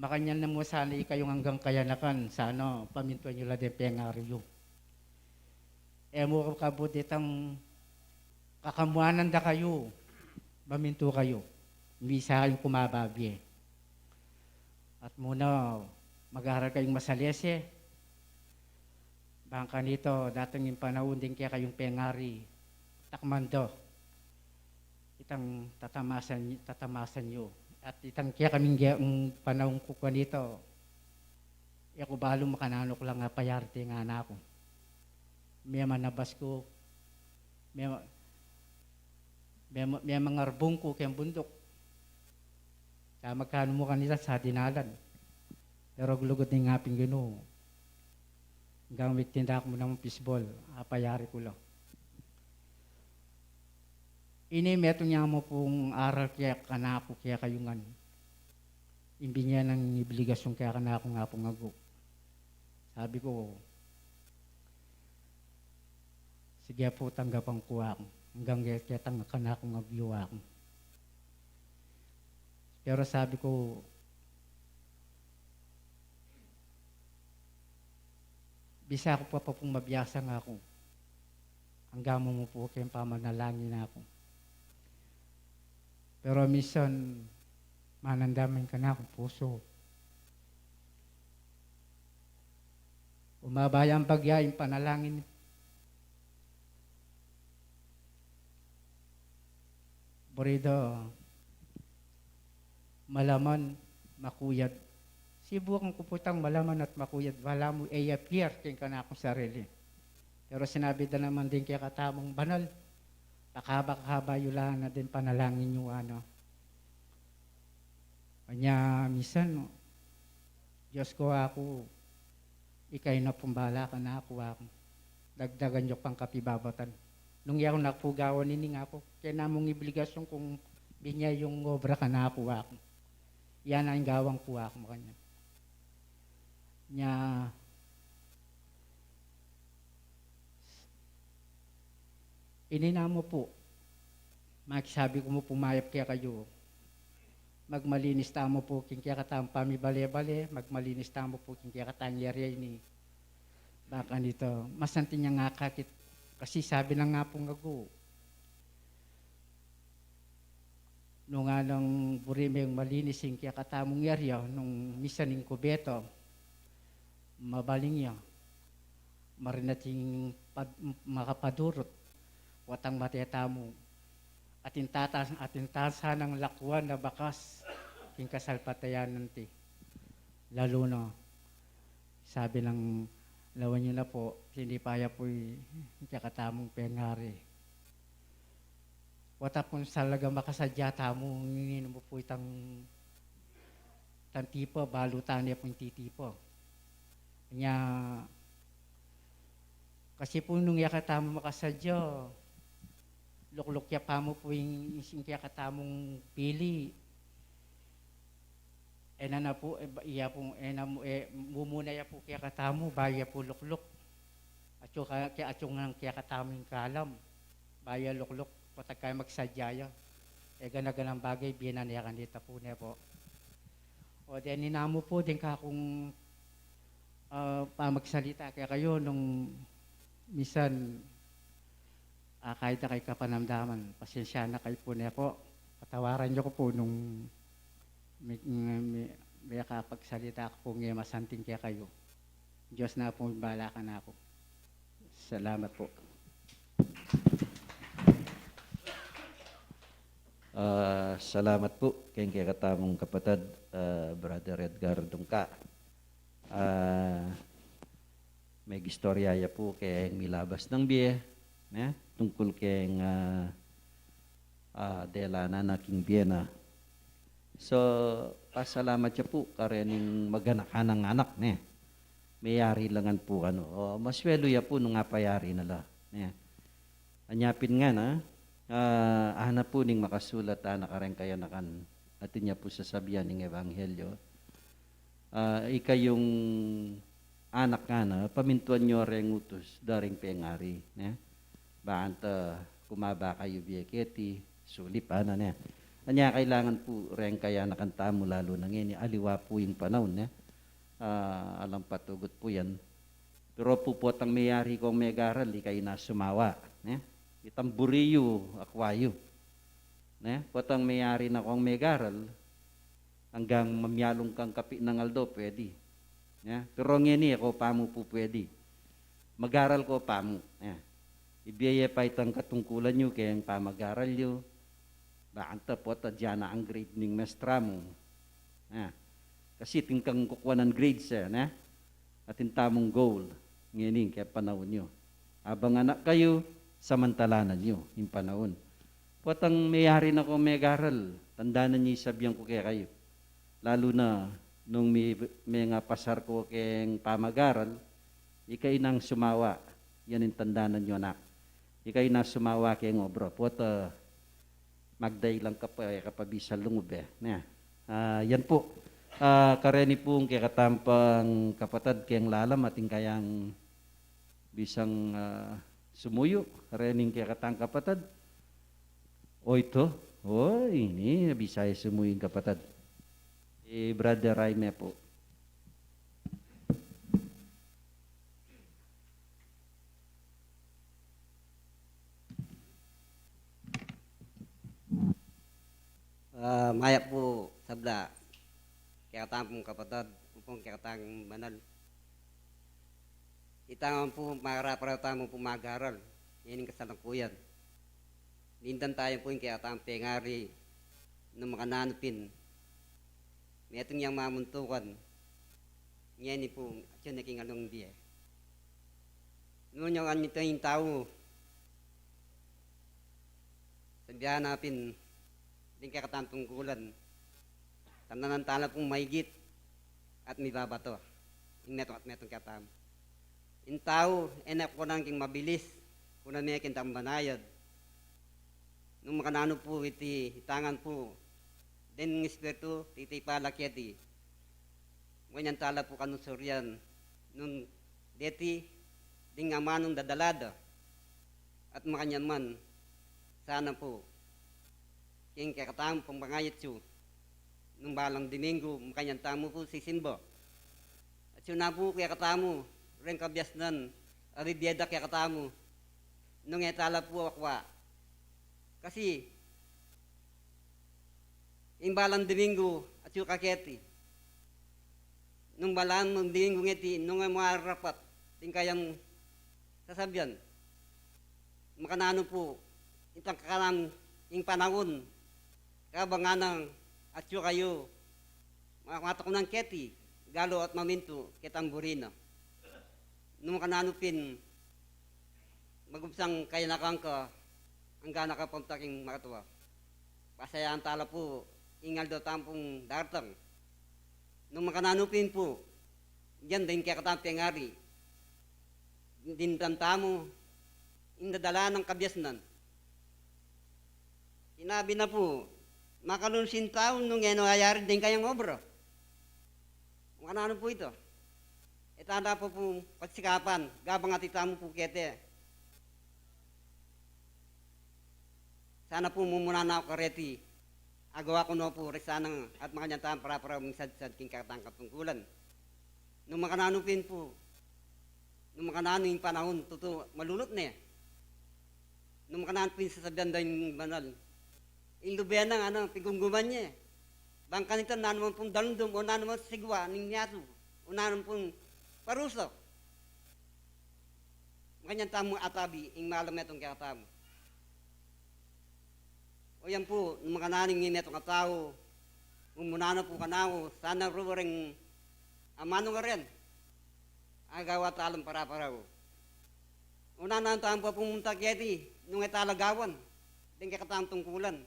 Makanyan na mu sana ikayung anggang kayanakan, sana pamintuan yu la deng pengari yu. E mu kabud itang kakamuanan da kayu, mamintu kayu. Misa kayung kumababie. At muna, mag-aral kayung masalese. Bang kanita, datang ing panaun ding kekayung pengari, takman da itang tatamasan, tatamasan yu. At itang kekaming ge-, ing panaun ku kanita, e ku balu makananu ku lang apayari ing anak ku. Memanabas ku, mema-, mema-, memangarbung ku keng bunduk. Sa magkanu mu kanita sa dinalan. Pero aglugud ning Apung Ginu, anggang migtinda ku mu namang pisbol, apayari ku la. Ini metung ya mu pung aral kaya kanaku, kaya kayu ngan. Ing binye nang obligasyun kaya kanaku nga pung agu. Sabi ku, sige pu, tanggapan ku aku. Anggang kaya, kaya tang-, kanakung agyu aku. Pero sabi ku, bisa ku pa, pa pung mabiasa ngana ku, anggang mu pu keng pamanalangin aku. Pero minsan, manandam ing kanakung pusu. Bumaba yang bagya, ing panalangin, buri da malaman, makuyad. Sibukan ku pu itang malaman at makuyad, balamu e ya appear king kanakung sarili. Pero sinabi da naman ding kekatamung banal, pakahaba-haba yu la na ding panalangin yu, ngana. Anya minsan, Dios ku, aku, ikayu na pung bala kanaku, aku. Dagdagan yu pang kapibabatan. Nung e ku na pu gawan ini, ngana ku, kaya namung obligasyun kung Binie yung obra kanaku, aku. Yan ang gawang ku, aku, makanyan. Nya, ini namu pu, makisabi ku mu pu mayap kekayu. Magmalinis tamu pu king kekatamung pamibale-bale, magmalinis tamu pu king kekatamung yari ini. Baka nito, masanting yang akakit, kasi sabi na nga pu ngaku, nung anang buri meng malinis ing kekatamung yari, nung misan ing kubeta, mabaling ya, marinat ing pad-, makapadurut, watang mate tamu, atin tata-, atin ta sanang lakuan a bakas king kasalpantayanan ti. Lalu na, sabi nang lawan yu na pu, sinipa ya pu i-, ing kekatamung pengari. Wata pung salagang makasadya tamu, ngeni mu pu itang, itang tipa, balu tane pung titipa. Nya, kasi pu nung e katamu makasadya, lukluk ya pamu pu ing, ing kekatamung pili. E na na pu, e, ba, iya pu, e na mu, e, mumuna ya pu kekatamu, bayu ya pu lukluk. Atyu ka, ke, atyu ngan kekatamu ing kalam. Bayu ya lukluk, potang kaya magsadya ya. E gana-ganang bagay, bie na ne kanita pu, ne pu. O, deni namu pu, deng kakung, ah, pamagsalita kekayu nung misan, ah, kayda kay kapanamdaman, pasensya na kayu pu, ne pu. Patawaran yu ku pu nung mi-, mi-, mi-, mekapagsalita ku pung e masanting kekayu. Dios na pu bahala kanaku. Salamat pu. Ah, salamat pu keng kekatamung kapatad, ah, Brother Edgar Dungka. Ah, megistorya ya pu keng milabas nang bie, ne? Tungkul keng, ah, ah, dela na na king bie na. So, pasalamat ya pu karening maganakan a anak, ne? Meyari la ngan pu kanu. O, maswelu ya pu nung apayari na la, ne? Anya pin ngana, ah, ana pu ning makasulat, ana, kareng kayanakan, atin ya pu sasabian ing ebanghelyo. Ah, ikayung anak ngana, pamintuan yu reng utus da ring pengari, ne? Banta kumaba kayu bie keti, sulip, ana, ne? Anya kailangan pu reng kayanakan tamu, lalu na ngeni, aliwa pu ing panaun, ne? Ah, alang patugut pu yan. Pero pu potang meyari kong megaral, ika ina sumawa, ne? Itang buri yu, akwa yu, ne? Potang meyari na kong megaral, anggang mamialung kang kapi nang aldo, pwedi, ne? Pero ngeni, e ko pamu pu pwedi. Magaral ko pamu, ne? Ibie ye pa itang katungkulan yu keng pamagaral yu, banta pota diana ang grade ning mestra mu, ne? Kasi atin kang kukuanan grades, e, ne? Atin tamung goal ngeni keng panaun yu. Abang anak kayu, samantalanan yu ing panaun. Potang meyari na kong megaral, tandanan yu ing sabian ku kekayu. Lalu na nung me-, mengapasar ko keng pamagaral, ika inang sumawa, yan ing tandanan yu, anak. Ika ina sumawa keng obra. Pota magdailang ka pa, e ka pa bisa lungub, e, ne? Ah, yan pu. Ah, kareni pung kekatang pang kapatad keng lalam, atin kayang bisang, ah, sumuyu karening kekatang kapatad? O, ito. O, ini, bisa ya sumuyu ing kapatad. I Brother Raime pu. Ah, mayap pu sabla. Kekatang pung kapatad, pung kekatang banal. Ita man pu, marapal tamu pu magaral, ining kasalukuyan. Lindan tamu pu ing kekatang pengari, nung makananu pin, metung yang mamuntukan, ngeni pu, atyu ne king alung bie. Nung anyo ing tau, sabian na pin, ding kekatang tungkulan, tandanan tala pung maigit at mibabato ing metung at metung kekatamu. Ing tau, e ne kukunan king mabilis, kunan ne king tambanayad. Nung makananu pu iti itangan pu deng Espiritu, titipa la keti. Makanyan tala pu kanung surian nung deti ding amanung dadala da. At makanyan man sana pu king kekatamung pamangayatsu, nung balang Domingo, makanyan tamu pu sisimba. Atsu na pu kekatamu reng kabiasnan a bibie da kekatamu nung e tala pu akwa. Kasi ing balang Domingo atsu ka keti. Nung balang Domingo ngeti, nung e mu arapat ding kayang sasabian, makananu pu itang kekatamung panaun, kabang nganang atsu kayu, ma-, matukunan keti, galu at mamintu ketang buri na. Nung makananu pin magubsang kayanakan ka, angga na ka pamtaking makatua. Pasayahan tala pu ing aldo tamu pung daratang. Nung makananu pin pu, dinan deng kekatamung pengari, dinan tamu ing dadala nang kabiasnan. Sinabi na pu, makalunus ing tau nung e na ayari deng kayang obra. Makananu pu ita? E tanda pu pu pagsikapan, gabang ati tamu pu keti. Sana pu mumuna na ku kareti. Agawa ku no pu reng sana at makanyan tang para-parau mingsadsad king kekatang katungkulan. Nung makananu pin pu, nung makananu ing panaun tutu malulut ne. Nung makananu pin sasabian da ing banal, ing lube na, ano, pigumguman ye. Bang kanita, nanu man pung dalumdum, o nanu man sigwa ning miatu, o nanu man pung parusa, makanyan tamu atabi ing malam metung kekatamu. O yan pu, nung makananu ing metung a tau, mumuna na pu kanaku, sana ru reng amanung ngaren, agawa talang para-parau. Una na tamu pu pumunta keti, nung e tala gawan deng kekatamung tungkulan,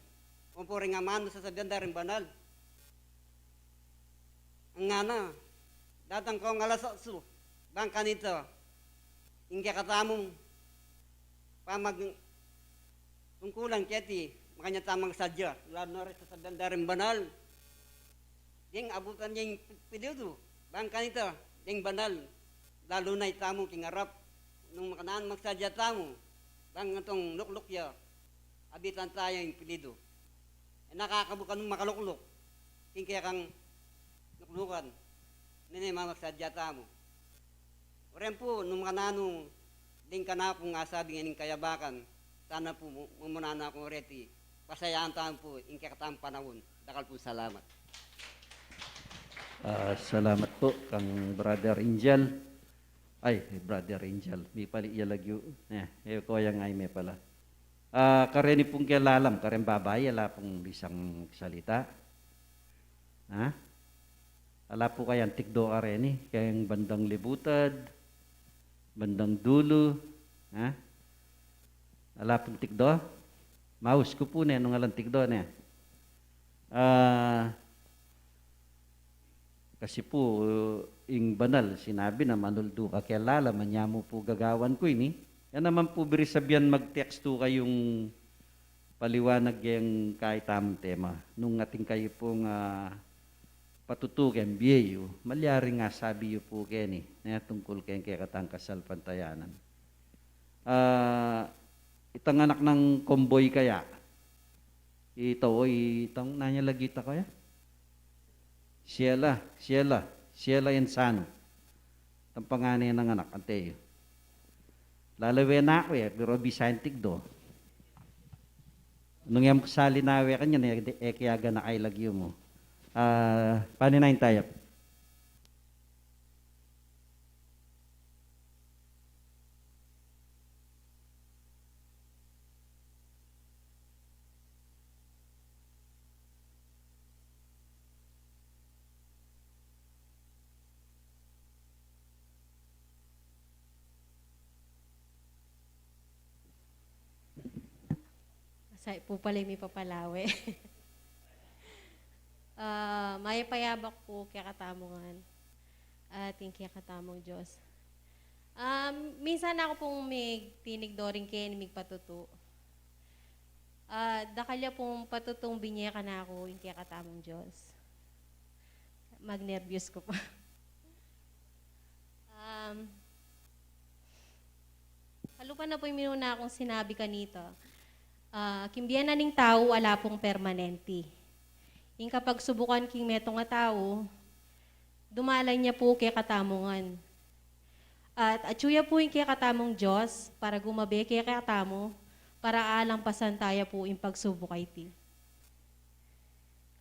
o pu reng amanung sasabian da reng banal. Ngana, datang kong alas otsu, bang kanita, ing kekatamung pamagtungkulan keti, makanyan tamung magsadya, lalu na reng sasabian da reng banal. Deng abutan ya ing pilidu, bang kanita, deng banal, lalu na itamu king arap, nung makananu magsadya tamu, bang itang lukluk ya, abitan taya ing pilidu. E na kakabu kanung makalukluk king kekang luklukan, nune mamagsadya tamu. Uren pu, nung makananu ding kanakung asabi ngening kayabakan, sana pu mu-, mumuna na kung reti, pasayahan tamu pu ing kekatamung panaun. Dakal pung salamat. Ah, salamat pu kang Brother Angel. Ay, Brother Angel, mipali ya lagyu. Eh, e ko ya ngan me pala. Ah, kareni pung kelalam, kareng babai, ala pung bisang salita. Ha? Ala pu kayang tikdo kareni, keng bandang libutad, bandang dulu, ha? Ala pung tikdo? Maus ku pu ne, nung alang tikdo ne. Ah, kasi pu, ing banal, sinabi na, manuldu ka kelalam, anya mu pu gagawan ku ini. Yan naman pu, buri sabian magtekstu kayung paliwanag keng kaitamung tema. Nung atin kayu pung, ah, patutu keng bie yu, malyaring asabi yu pu keni, ne, tungkul keng kekatang kasalpantayanan. Ah, itang anak nang Komboy kaya, ita, o, itang nanu ya lagi ita kaya? Sheila, Sheila, Sheila Enzano. Itang pangalan nang anak, ante yu. Lalawen na ku e, pero bisa yang tikdo. Nung e mu kasali na we kanyan, e, e ke ya ganaka ing lagyu mu. Ah, panin na ing tayap. Asay pu pala ing mipapalawe. Ah, mayap a yabak pu kekatamu ngan at king kekatamung Dios. Ah, minsan aku pung migtinikdo rin keni, migpatutu. Ah, dakal ya pung patutung binye kanaku ing kekatamung Dios. Magnerbyos ku pa. Um, kalupa na pu ing minuna kung sinabi kanita. Ah, king bie na ning tau, ala pung permanente. Ing kapagsubukan king metung a tau, dumalan ya pu kekatamu ngan. At atyu ya pu ing kekatamung Dios para gumabe kekatamu, para alampasan taya pu ing pagsubuk a iti.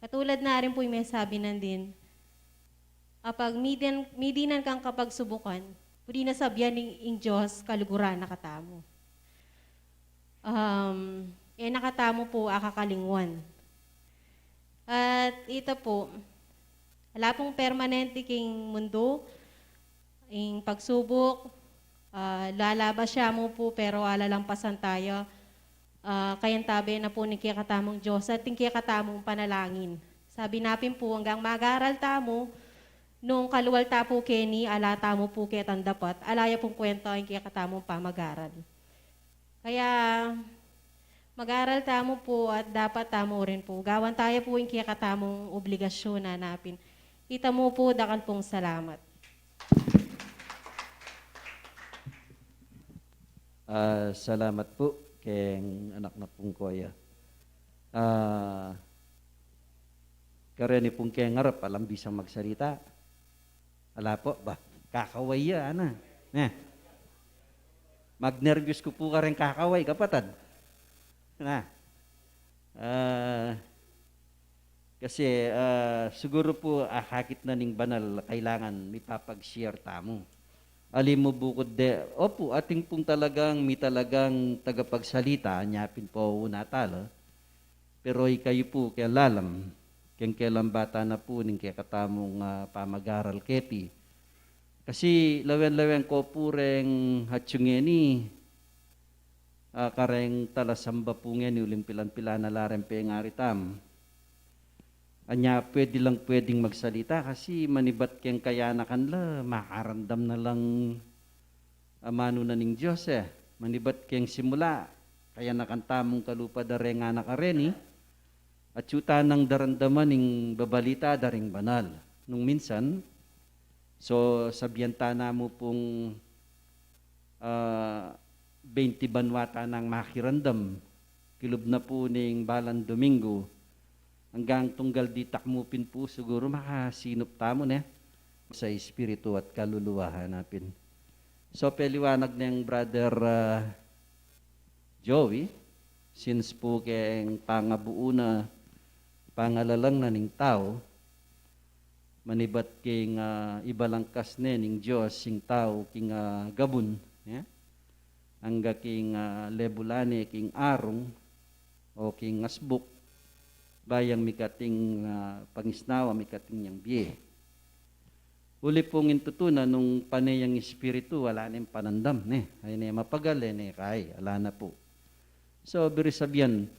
Katulad na rin pu ing mesabi nandin, apag midinan, midinan kang kapagsubukan, pwede na sabian ning, ing Dios kaluguran na katamu. Um, e na katamu pu akakalingwan. At ita pu, ala pung permanente king mundu, ing pagsubuk, ah, lalabas ya mu pu, pero alalampasan taya. Ah, kayantabe na pu ning kekatamung Dios at ning kekatamung panalangin. Sabi na pin pu, anggang mag-aral tamu, nung kalual ta pu keni, ala tamu pu ketang dapat, ala ya pung kwenta ing kekatamung pamag-aral. Kaya, mag-aral tamu pu at dapat tamu rin pu. Gawan taya pu ing kekatamung obligasyun na napin. Ita mu pu, dakal pung salamat. Ah, salamat pu keng anak na pung koya. Ah, kareni pung keng arap, alang bisang magsalita. Ala pu, ba, kakaway ya, ana. Ne. Magnerbyos ku pu kareng kakaway, kapatad. Na. Ah, kasi, ah, siguru pu, akakit na ning banal, kailangan mipapag-share tamu. Ali mu bukud de, opu, atin pung talagang, mi talagang tagapagsalita, nya pin pu una tala. Pero ikayu pu, keng lalam, keng kelambatan na pu ning kekatamung, ah, pamag-aral keti. Kasi lawen-lawen ko pu reng atyu ngeni, ah, kareng talasamba pu ngeni, uling pilan-pilan na la reng pengari tamu. Anya pwede lang pwedeng magsalita kasi manibat keng kayanakan la, makaramdam na lang amanu na ning Dios, e. Manibat keng simula, kayanakan tamung kalupa da reng anak a reni, atyu ta nang daramdaman ing babalita da ring banal. Nung minsan, so, sabian ta na mu pung, ah, bente banua ta nang makiramdam, kilub na pu ning balang Domingo, anggang tunggal ditak mu pin pu, siguru makasinup tamu, ne? Sa espiritu at kaluluwa na pin. So, peliwanag neng Brother, ah, Joey, since pu keng pangabuuna, pangalalang na ning tau, manibat king, ah, ibalangkas ne ning Dios ing tau king, ah, gabun, ya? Angga king, ah, lebula ne king arung o king asbuk, ba yang mikating, ah, pangisnawa, mikating yang bie. Uli pung ing tutu na nung pane yang espiritu, ala neng panandam, ne? Ay ne mapagal, e ne kai, ala na pu. So, buri sabian,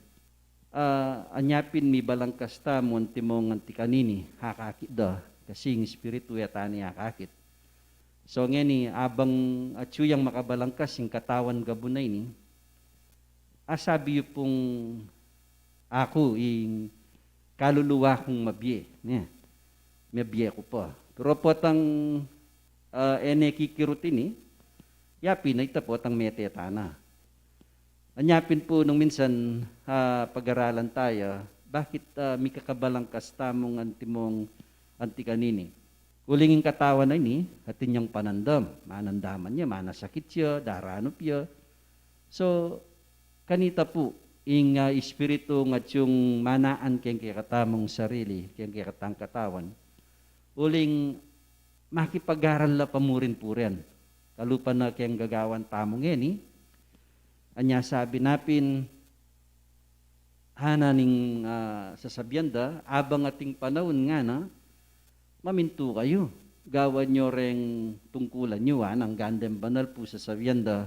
ah, anya pin mibalangkas tamu antimong anti kanini, akakit da, kasi ing espiritu yata ne akakit. So, ngeni, abang atyu yang makabalangkas ing katawan gabun a ini, asabi yu pung aku ing kaluluwa kung mabie, ne? Mabie ku pa. Pero potang, ah, e ne kikirut ini, ya pin a ita potang mete ta na. Anya pin pu nung minsan, ah, pag-aralan taya, bakit, ah, mikakabalangkas tamung antimong anti kanini? Uling ing katawan a ini, atin yang panandam, manandaman ya, manasakit ya, daranup ya. So, kanita pu, ing, ah, espiritu ngan atyung manaan keng kekatamung sarili, keng kekatang katawan. Uling makipag-aral la pa mu rin pu rin. Kalupa na keng gagawan tamu ngeni, anya sabi na pin, ana ning, ah, sasabian da, abang ating panaun ngana, mamintu kayu. Gawan yu reng tungkulan yu, ana, anggang deng banal pu sasabian da.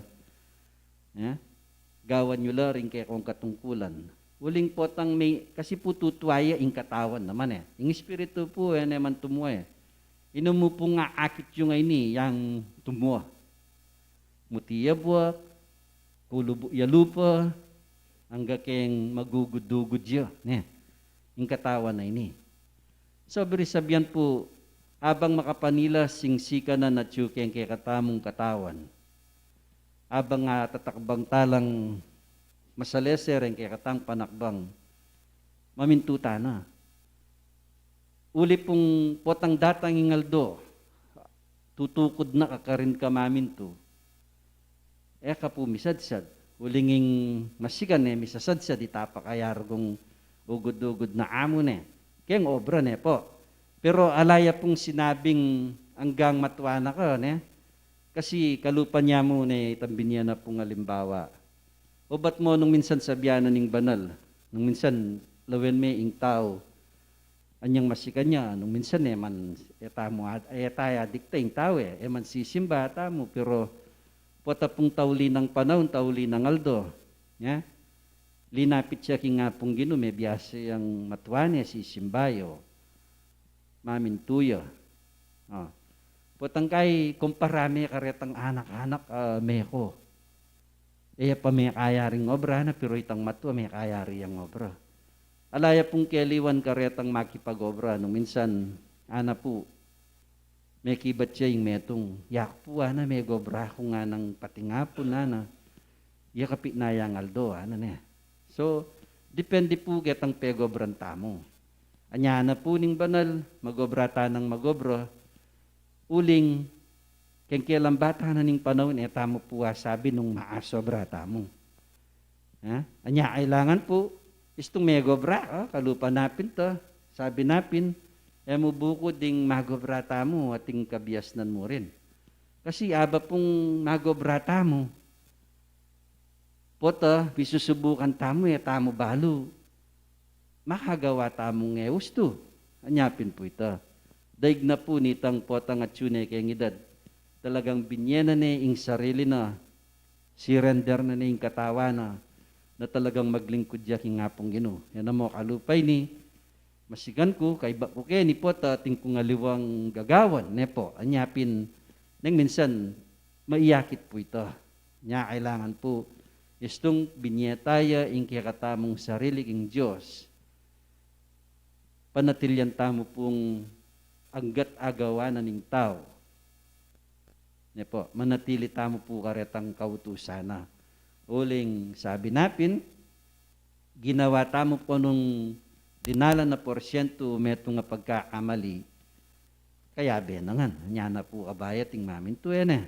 Ya? Gawan yu la ring kekong katungkulan. Uling potang me, kasi pu tutua ya ing katawan naman, e. Ing espiritu pu, e ne man tumua, e. Inu mu pung akit yu ngeni, yang tumua. Muti ya buak, kulubu ya lupa, angga keng magugud-ugud ya, ne? Ing katawan a ini. So, buri sabian pu, abang makapanila sing sikanan atyu keng kekatamung katawan, abang, ah, tatakbang talang masalese reng kekatamung panakbang, mamintu tana. Uli pung potang datang ing aldo, tutukud na ka karin ka mamintu. E ka pu misadsad. Uling ing masikan, e, misasadsad, ita pa kaya rugong ugud-ugud na amu, ne? Keng obra, ne pu? Pero ala ya pung sinabing anggang matua na ka, ne? Kasi kalupa ne mu, ne, itang binie na pung alimbawa. Obat mu nung minsan sabian na ning banal, nung minsan lawen me ing tau, anyang masikan ya, nung minsan e man, e tamu ad-, e taya dikta ing tau, e, e man sisimba tamu, pero pota pung tauli nang panaun, tauli nang aldo, ya? Linapit ya king Apung Ginu, mebiasa yang matua ne, sisimba ya, mamintu ya. O. Potang kai kumpara me karetang anak-anak, ah, meko. E ya pa mekaya ring obra na, pero itang matua mekaya ring obra. Ala ya pung keliwan karetang makipag-obra, nung minsan, ana pu, mekibat ya ing metung, yaku pu, ana, megobra ku nganang patingapun, ana, ya kapit na yang aldo, ana, ne? So, depende pu ketang pegobran tamu. Anya na pu ning banal, magobra tanang magobra, uling keng kelang bata na ning panaun, e tamu pu asabi nung maasobra tamu. Ha? Anya kailangan pu, istung megobra ka, kalupa na pin ta, sabi na pin, e mu buku ding magobra tamu ating kabiasnan mu rin. Kasi aba pung magobra tamu, pota, misusubukan tamu, e tamu balu makagawa tamung e ustu. Anya pin pu ita. Daig na pu nitang potang atyu ne keng idad, talagang binie na ne ing sarili na, surrender na ne ing katawan na, na talagang maglingkud ya king Apung Ginu. Yan na mu kalupa ini, masikan ku, kaibat ku keni pota, atin kung aliwang gagawan, ne pu? Anya pin, neng minsan, maiyakit pu ita. Nya kailangan pu, istung binie taya ing kekatamung sarili king Dios, panatilian tamu pung anggat agawa na ning tau. Ne pu, manatili tamu pu karetang kautusan na. Uling sabi na pin, ginawa tamu pu nung dinalan na porsyento metung a pagkakamali, kayabe na ngan. Anya na pu kabayat ing mamintu, e ne?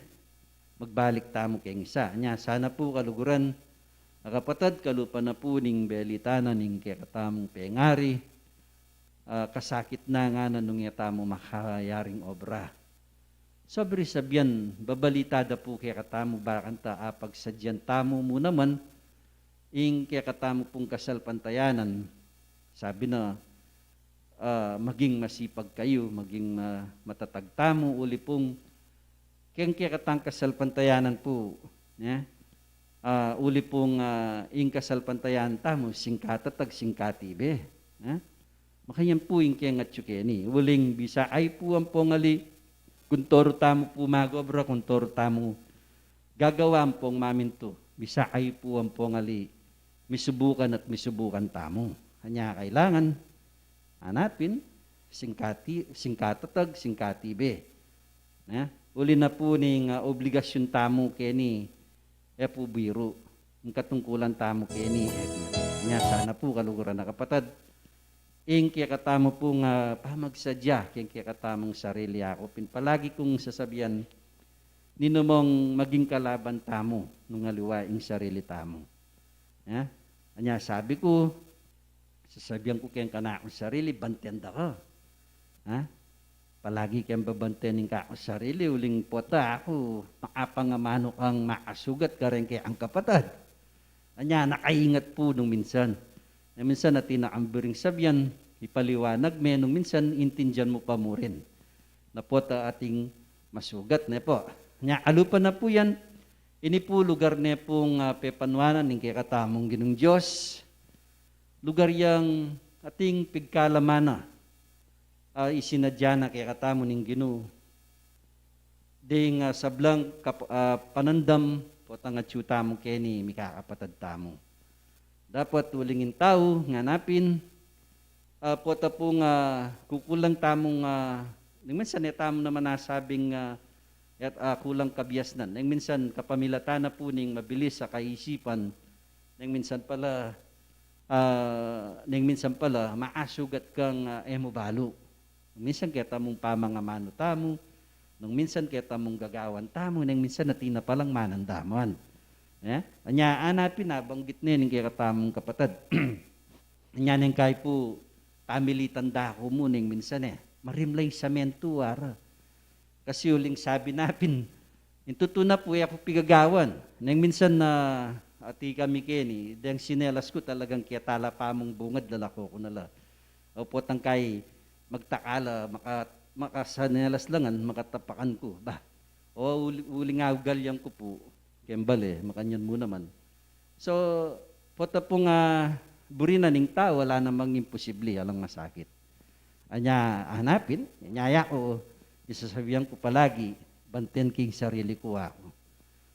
Magbalik tamu keng isa. Anya sana pu kaluguran a kapatad, kalupa na pu ning belita na ning kekatamung pengari, ah, kasakit na ngana nung e tamu makayaring obra. Sobri sabian, babalita da pu kekatamu, bakanta apagsadyan tamu mu naman ing kekatamu pung kasalpantayanan. Sabi na, ah, maging masipag kayu, maging ma-, matatag tamu, uli pung keng kekatang kasalpantayanan pu, ne? Ah, uli pung, ah, ing kasalpantayanan tamu, singkatatag, singkatibe, ne? Makanyan pu ing keng atyu keni. Uling bisa kayu pu ampong ali, kuntoru tamu pu magobra, kuntoru tamu gagawa ampong mamintu. Bisa kayu pu ampong ali, misubukan at misubukan tamu. Anya kailangan, ana pin, singkati-, singkatatag, singkatibe. Ne? Uli na pu ning, ah, obligasyun tamu keni, e pu biru. Ing katungkulan tamu keni, e biru. Nya sana pu kaluguran a kapatad, ing kekatamu pung, ah, pamagsadya keng kekatamung sarili, aku pin palagi kung sasabian, ninumong maging kalaban tamu nung aliwa ing sarili tamu. Ya? Anya sabi ku, sasabian ku keng kanakung sarili, banten da ka. Ha? Palagi keng babanten ing kakung sarili, uling pota aku, makapangamanu kang makasugat kareng kekang kapatad. Anya, nakaingat pu nung minsan. Na minsan, atin na kang biring sabian, ipaliwanag me, nung minsan, intindian mu pa mu rin. Na pota ating masugat, ne pu? Anya, kalupa na pu yan, ini pu lugar ne pung, ah, pepanuanan ning kekatamung Ginung Dios. Lugar yang ating pigkalaman na, ah, isinadya na kekatamu ning Ginu. Ding, ah, sablang kap-, ah, panandam, potang atyu tamu keni mikakapatad tamu. Dapat uling ing tau, ngana pin, ah, pota pung, ah, kukulang tamung, ah, neng minsan e tamu naman nasabing, ah, yat, ah, kulang kabiasnan. Neng minsan kapamilatan na pu ning mabilis a kaisipan. Neng minsan pala, ah, neng minsan pala, maasugat kang, ah, e mu balu. Nung minsan keta mung pamangamanu tamu, nung minsan keta mung gagawan tamu, neng minsan atin na palang manandaman. E? Anya, ana pin nabanggit ne ning kekatamung kapatad. Anya neng kai pu, pamilitan da ku mu neng minsan e. Marimla ing samentu, ara. Kasi uling sabi na pin, ing tutu na pu, e ku pigagawan. Neng minsan na, ati kami keni, deng sinelas ku talagang keta la pa mung bungad, lalako ku na la. O potang kai, magtaka la, maka-, makasanelas la ngan, makatapakan ku. Bah, o uli-, uling augal yang ku pu, keng bale, makanyan mu naman. So, pota pung, ah, buri na ning tau, ala namang imposible, alang masakit. Anya, ana pin, anya ya ku, isasabian ku palagi, banten king sarili ku aku.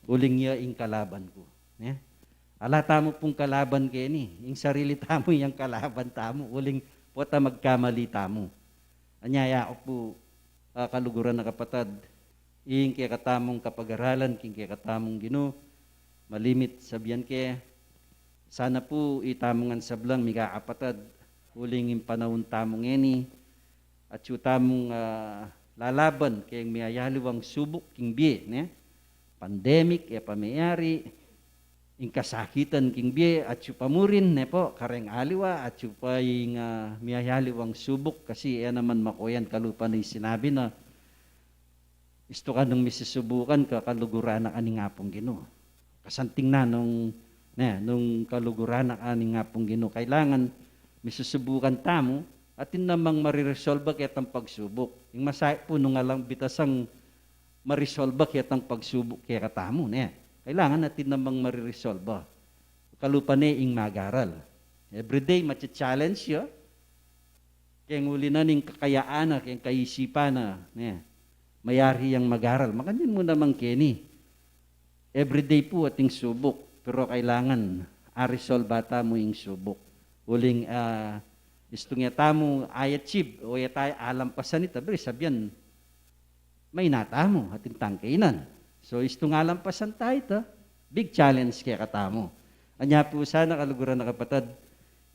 Uling ya ing kalaban ku. Ne? Ala tamu pung kalaban keni, ing sarili tamu yang kalaban tamu, uling pota magkamali tamu. Anya ya ku pu, ah, kaluguran a kapatad, ing kekatamung kapagaralan king kekatamung Ginu, malimit sabian ke, sana pu itamu ngan sablang mikakapatad, uling ing panaun tamu ngeni, atyu tamung, ah, lalaban keng miyayaliwang subuk king bie, ne? Pandemic, e pa meyari, ing kasakitan king bie, atyu pa murin, ne pu, kareng aliwa, atyu pa ing, ah, miyayaliwang subuk, kasi e naman makuyan kalupa na ing sinabi na, istu ka nung misusubukan ka, kaluguran na ka ning Apung Ginu. Kasanting na nung, ne, nung kaluguran na ka ning Apung Ginu. Kailangan misusubukan tamu, atin namang mariresolba ketang pagsubuk. Ing masakit pu nung alang bitasang marisolba ketang pagsubuk kekatamu, ne. Kailangan atin namang mariresolba. Kalupa ne ing magaral. Everyday, macha-challenge ya. Keng uli na ning kakayaan na, keng kaisipan na, ne, mayari yang magaral. Makanyan mu naman keni. Everyday pu ating subuk, pero kailangan arisolba tamu ing subuk. Uling, ah, istung ya tamu i-achieve, o ya tamu alampasan ita, buri sabian, maina tamu, atin tang kainan. So, istung alampasan ta ita, big challenge kekatamu. Anya pu sana, kaluguran a kapatad,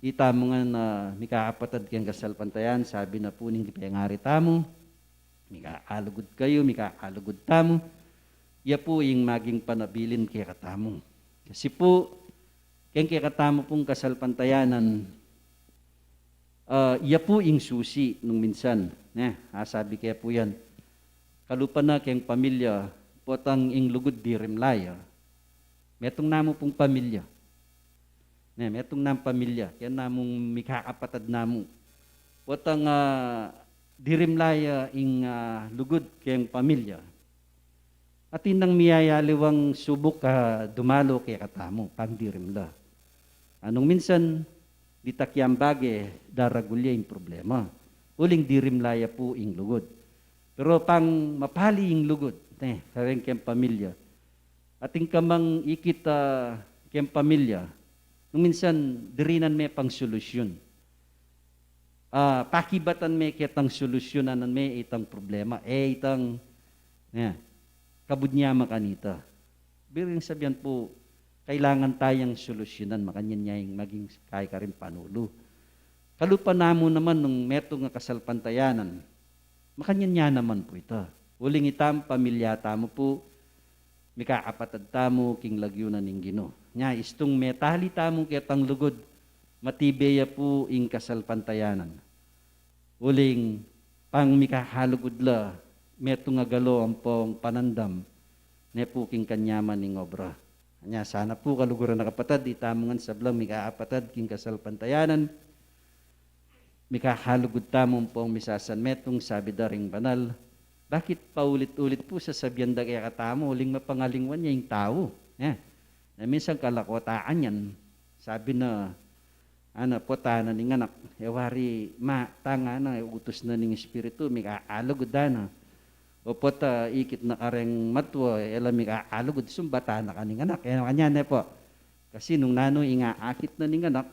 itamu ngan, ah, mikakapatad keng kasalpantayanan, sabi na pu ning pengari tamu, mikaalugud kayu, mikaalugud tamu, ya pu ing maging panabilin kekatamu. Kasi pu, keng kekatamu pung kasalpantayanan, ah, ya pu ing susi nung minsan, ne, asabi ke pu yan. Kalupa na keng pamilya, potang ing lugud dirimla ya. Metung namu pung pamilya. Ne, metung namung pamilya, keng namung mikakapatad namu. Potang, ah, dirimla ya ing, ah, lugud keng pamilya. Atin nang miyayaliwang subuk a dumalu kekatamu, pang dirimla. Nung minsan, ditak yang bage, daragul ya ing problema. Uling dirimla ya pu ing lugud. Pero pang mapali ing lugud, ne, kareng keng pamilya. Atin ka mang ikit, ah, keng pamilya. Nung minsan, dirinan me pang solusyun. Ah, pakibatan me ketang solusyunan me itang problema. E itang, ne, kabud nia makanita. Biring sabian pu, kailangan tayang solusyunan, makanyan nia ing maging kai karing panulu. Kalupa namu naman nung metung a kasalpantayanan, makanyan nia naman pu ita. Uling itam pamilya tamu pu, mikakapatad tamu king lagyu na ning Ginu. Nya, istung metali tamu ketang lugud, matibe ya pu ing kasalpantayanan. Uling pang mikakalugud la, metung a galu ampong panandam ne pu king kanyaman ning obra. Nya sana pu, kaluguran a kapatad, itamu ngan sablang mikakapatad king kasalpantayanan, mikakalugud tamu ampong misasanmetung, sabi da ring banal. Bakit paulit-ulit pu sasabian da kekatamu, uling mapangalingwan ya ing tau? Ne? Na minsan kalakotaan yan. Sabi na, ana, pota na ning anak, e wari ma, tanga na, e utus na ning Espiritu, mikaalugud da na. O pota ikit na kareng matua, e la mikaalugud, sumbatan na ka ning anak. E, kanyan ne pu. Kasi nung nanu ing aakit na ning anak,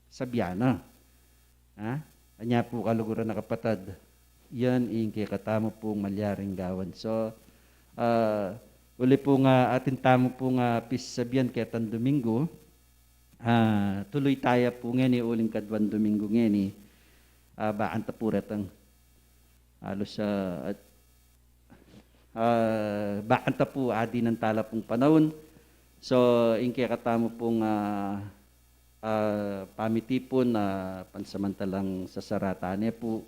sabian na. Ha? Anya pu, kaluguran a kapatad, yan ing kekatamu pung malyaring gawan. So, ah, uli pu nga atin tamu pung, ah, pisabian ketang Domingo, ah, tuluy taya pu ngeni uling kaduang Domingo ngeni, ah, baan ta pu retang. Halos, ah, at, ah, baan ta pu, adinan tala pung panaun. So, ing kekatamu pung, ah, ah, pamitipun, ah, pansamantalang sasaratan ne pu,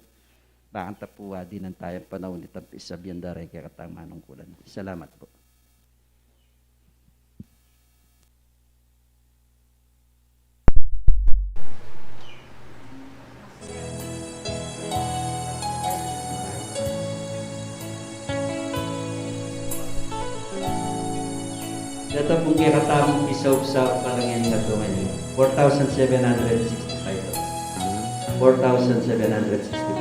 baan ta pu, adinan tayang panaun itang pisabian da reng kekatang manungkulan. Salamat pu. Deta pung kekatamung pisaupsaup kalangen na tungan ini, four thousand seven hundred sixty-five. Four thousand seven hundred sixty-five.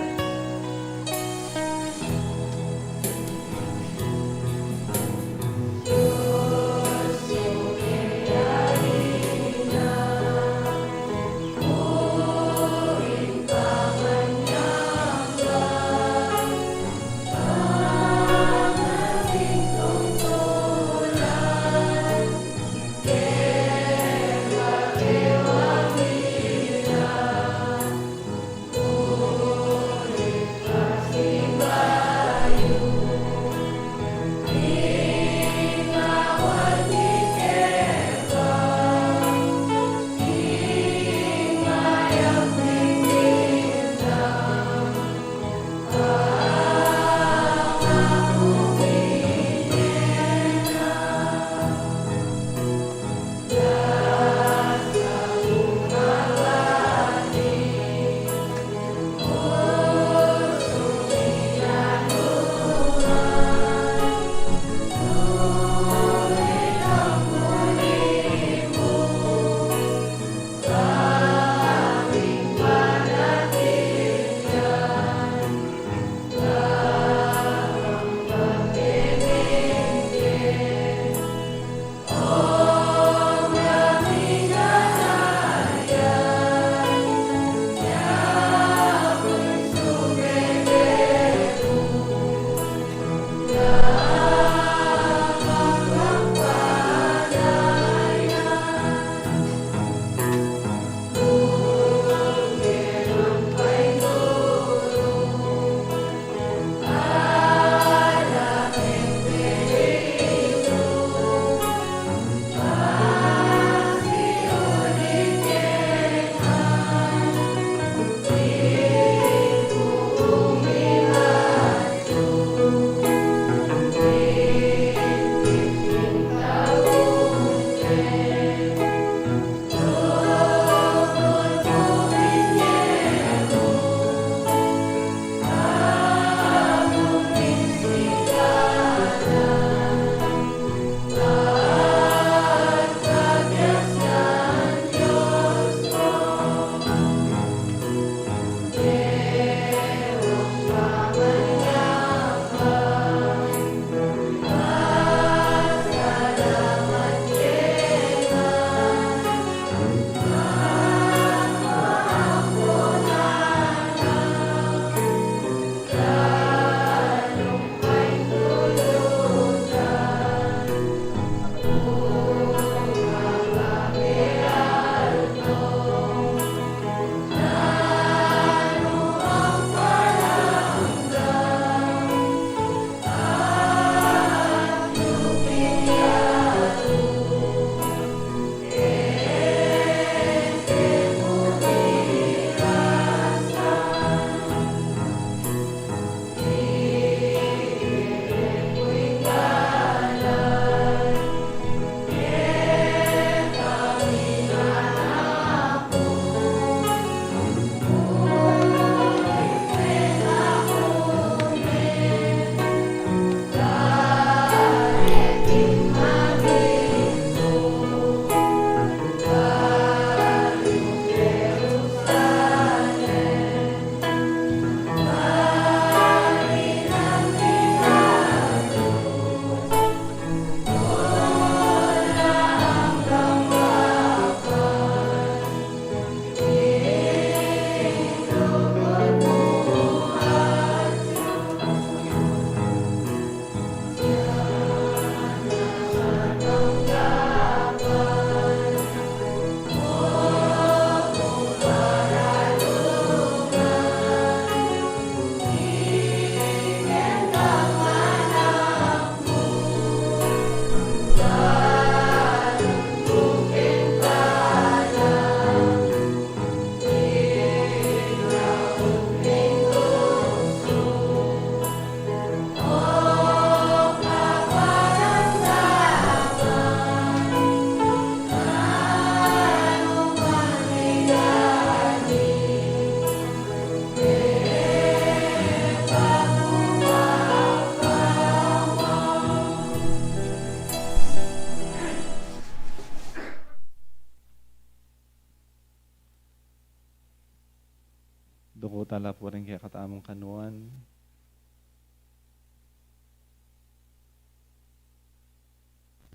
Ku tala pu rin kekatamung kanuan.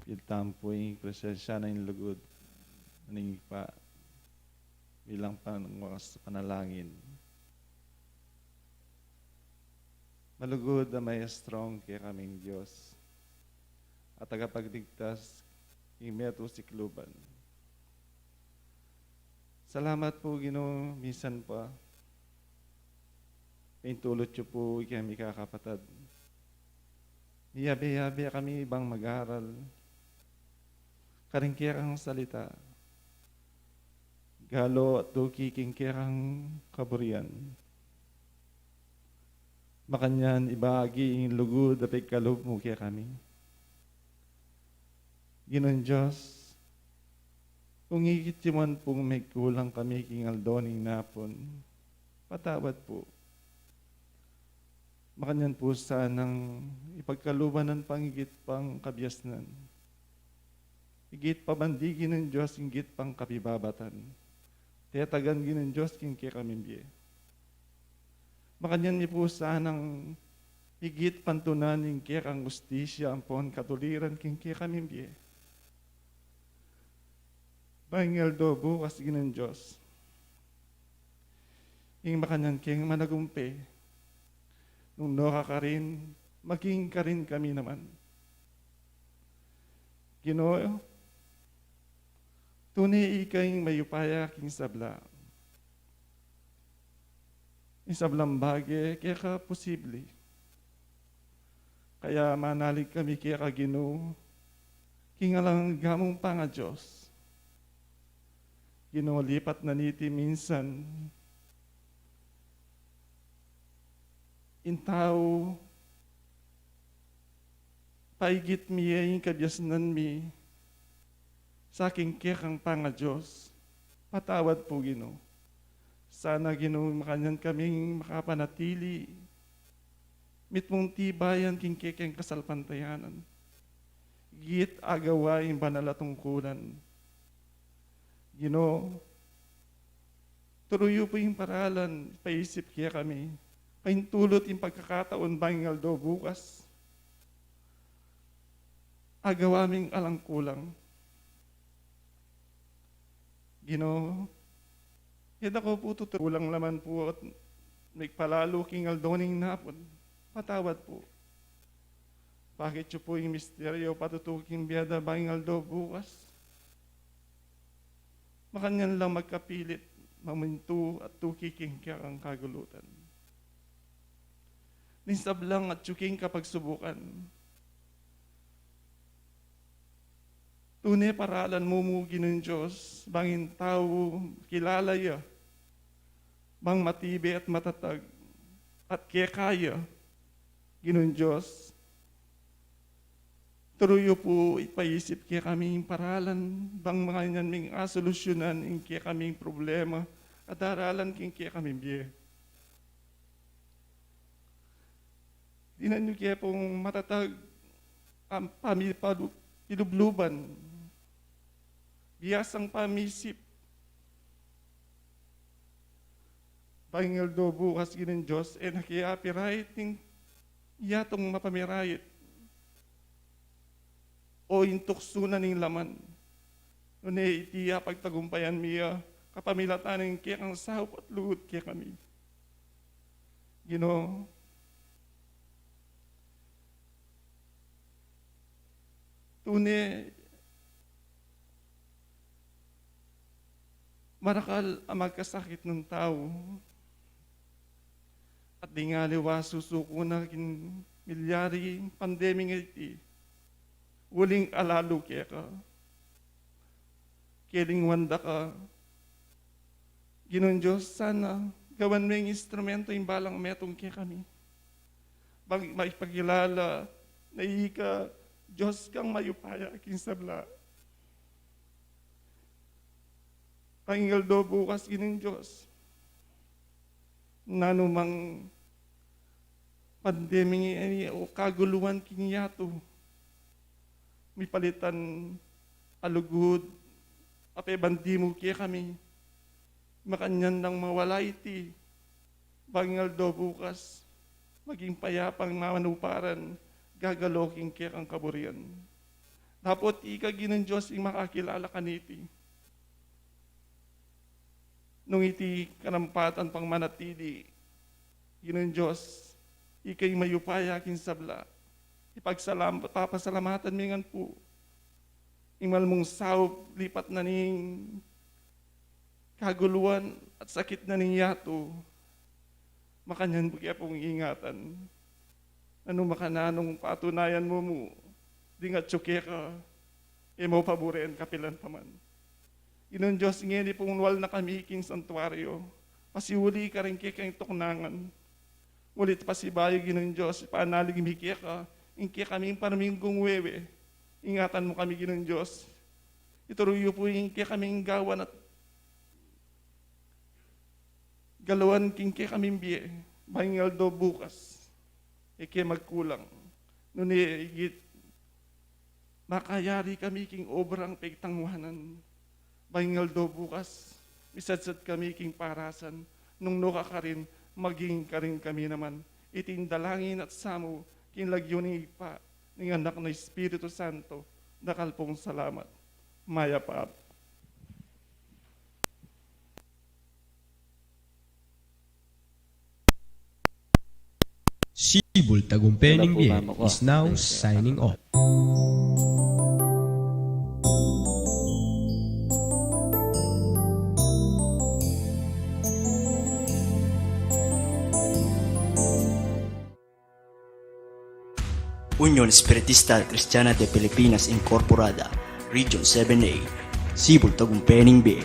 Pil tampu ing presensya na ing lugud ning Ibpa bilang pangwakas panalangin. Malugud a maestrong kekaming Dios at tagapagligtas king metung sikluban. Salamat pu, Ginu, minsan pa paintulut yu pu ikami kakapatad. Miyabe-yabe kami bang mag-aral karing kekang salita, galu at tuki king kekang kaburian. Makanyan ibahagi ing lugud a pigkalub mu kekami. Ginung Dios, kung ikit yu man pung megkulang kami king aldo ning napun, patawad pu. Makanyan pu sanang ipagkaluban nang pangigit pang kabiasnan. Igit pa bandi, Ginung Dios, igit pang kapibabatan. Tetagan, Ginung Dios, king kekaming bie. Makanyan mi pu sanang igit pantunan ing kekang ustisya ampon katuliran king kekaming bie. Bang ing aldo bukas, Ginung Dios, ing makanyan keng managumpe, nung noka karin, maging karin kami naman. Ginu, tune ika ing mayupaya king sabla. Ing sablang bage keka posibli. Kaya manalig kami keka, Ginu, king alang angga mung pangadios. Ginu, lipat na niti minsan ing tau, paigit mi ya ing kabiasnan mi sa king kekang pangadios. Patawad pu, Ginu. Sana, Ginu, makanyan kaming makapanatili mitmung tibayan king kekeng kasalpantayanan. Git agawa ing banal a tungkulan. Ginu, turu yu pu ing paralan, paisip kekami, paintulut ing pagkakataun bang ing aldo bukas. Agawa ming alang kulang. Ginu, e da ko pu tutu-, kulang la man pu at migpalalu king aldo ning napun. Patawad pu. Pakit yu pu ing misteryo patutu king bie da bang ing aldo bukas. Makanyan lang magkapilit, mamintu at tuki king kekang kagulutan. Ning sablang atyu king kapagsubukan, tune paralan mu mu, Ginung Dios, bang ing tau kilala ya bang matibe at matatag at keka ya, Ginung Dios, turu yu pu ipaisip kekami ing paralan bang makanyan ming asolusyunan ing kekaming problema at daralan king kekaming bie. Dinan yu ke pung matatag a pami-, palu-, pilubluban, biasang pamisip. Bang ing aldo bukas, Ginung Dios, e na ke apirait ing yatung mapamirait o ing tuksu na ning laman. Nune iti apagtagumpayan mi ya kapamilatan ning kekang saup at lugud kekami. Ginu, tune marakal a magkasakit nung tau. At ding aliwa susuku na king milyari pandemic a iti. Uling alalu keka, kelingwan da ka. Ginung Dios, sana gawan me ing instrumento ing balang metung kekami. Bang maipakilala na ika Dios kang mayupaya king sabla. Bang ing aldo bukas, Ginung Dios, nanu mang pandemic ini o kaguluan king yatu, mipalitan a lugud a pebandi mu kekami. Makanyan nang mawala iti, Bang ing aldo bukas, maging payapang mamanuparan, gagalo king kekang kaburian. Dapot ika, Ginung Dios, ing makakilala kaniti. Nung iti kanampatan pang manatili, Ginung Dios, ika ing mayupaya king sabla. Ipagsalam-, papasalamatan mi ngan pu. Ing mal mung saup, lipat na ning kaguluan at sakit na ning yatu, makanyan mu ke pung ingatan. Nanu makananung patunayan mu mu, ding atyu keka, e mu paburen kapilan pa man. Ginung Dios, ngeni pung nual na kami king santuario, pasiuli karing kekang tuknangan. Ulit pasibayu, Ginung Dios, ipanalig mi keka, ing kekaming panuminggung wewe. Ingatan mu kami, Ginung Dios. Ituru yu pu ing kekaming gawan at galuan king kekaming bie, bang ing aldo bukas, e ke magkulang. Nune igit, makayari kami king obrang pegtangwanan. Bang ing aldo bukas, misadsad kami king parasan, nung nukarin, maging karin kami naman. Iti ing dalangin at samu, king lagyu ning Ibpa, ning Anak, ning Espiritu Santo, dakal pung salamat. Mayap a Sibul Tagumpay ning Bie is now signing off. Union Espiritista Cristiana de Pilipinas Incorporada, Region seven A, Sibul Tagumpay ning Bie.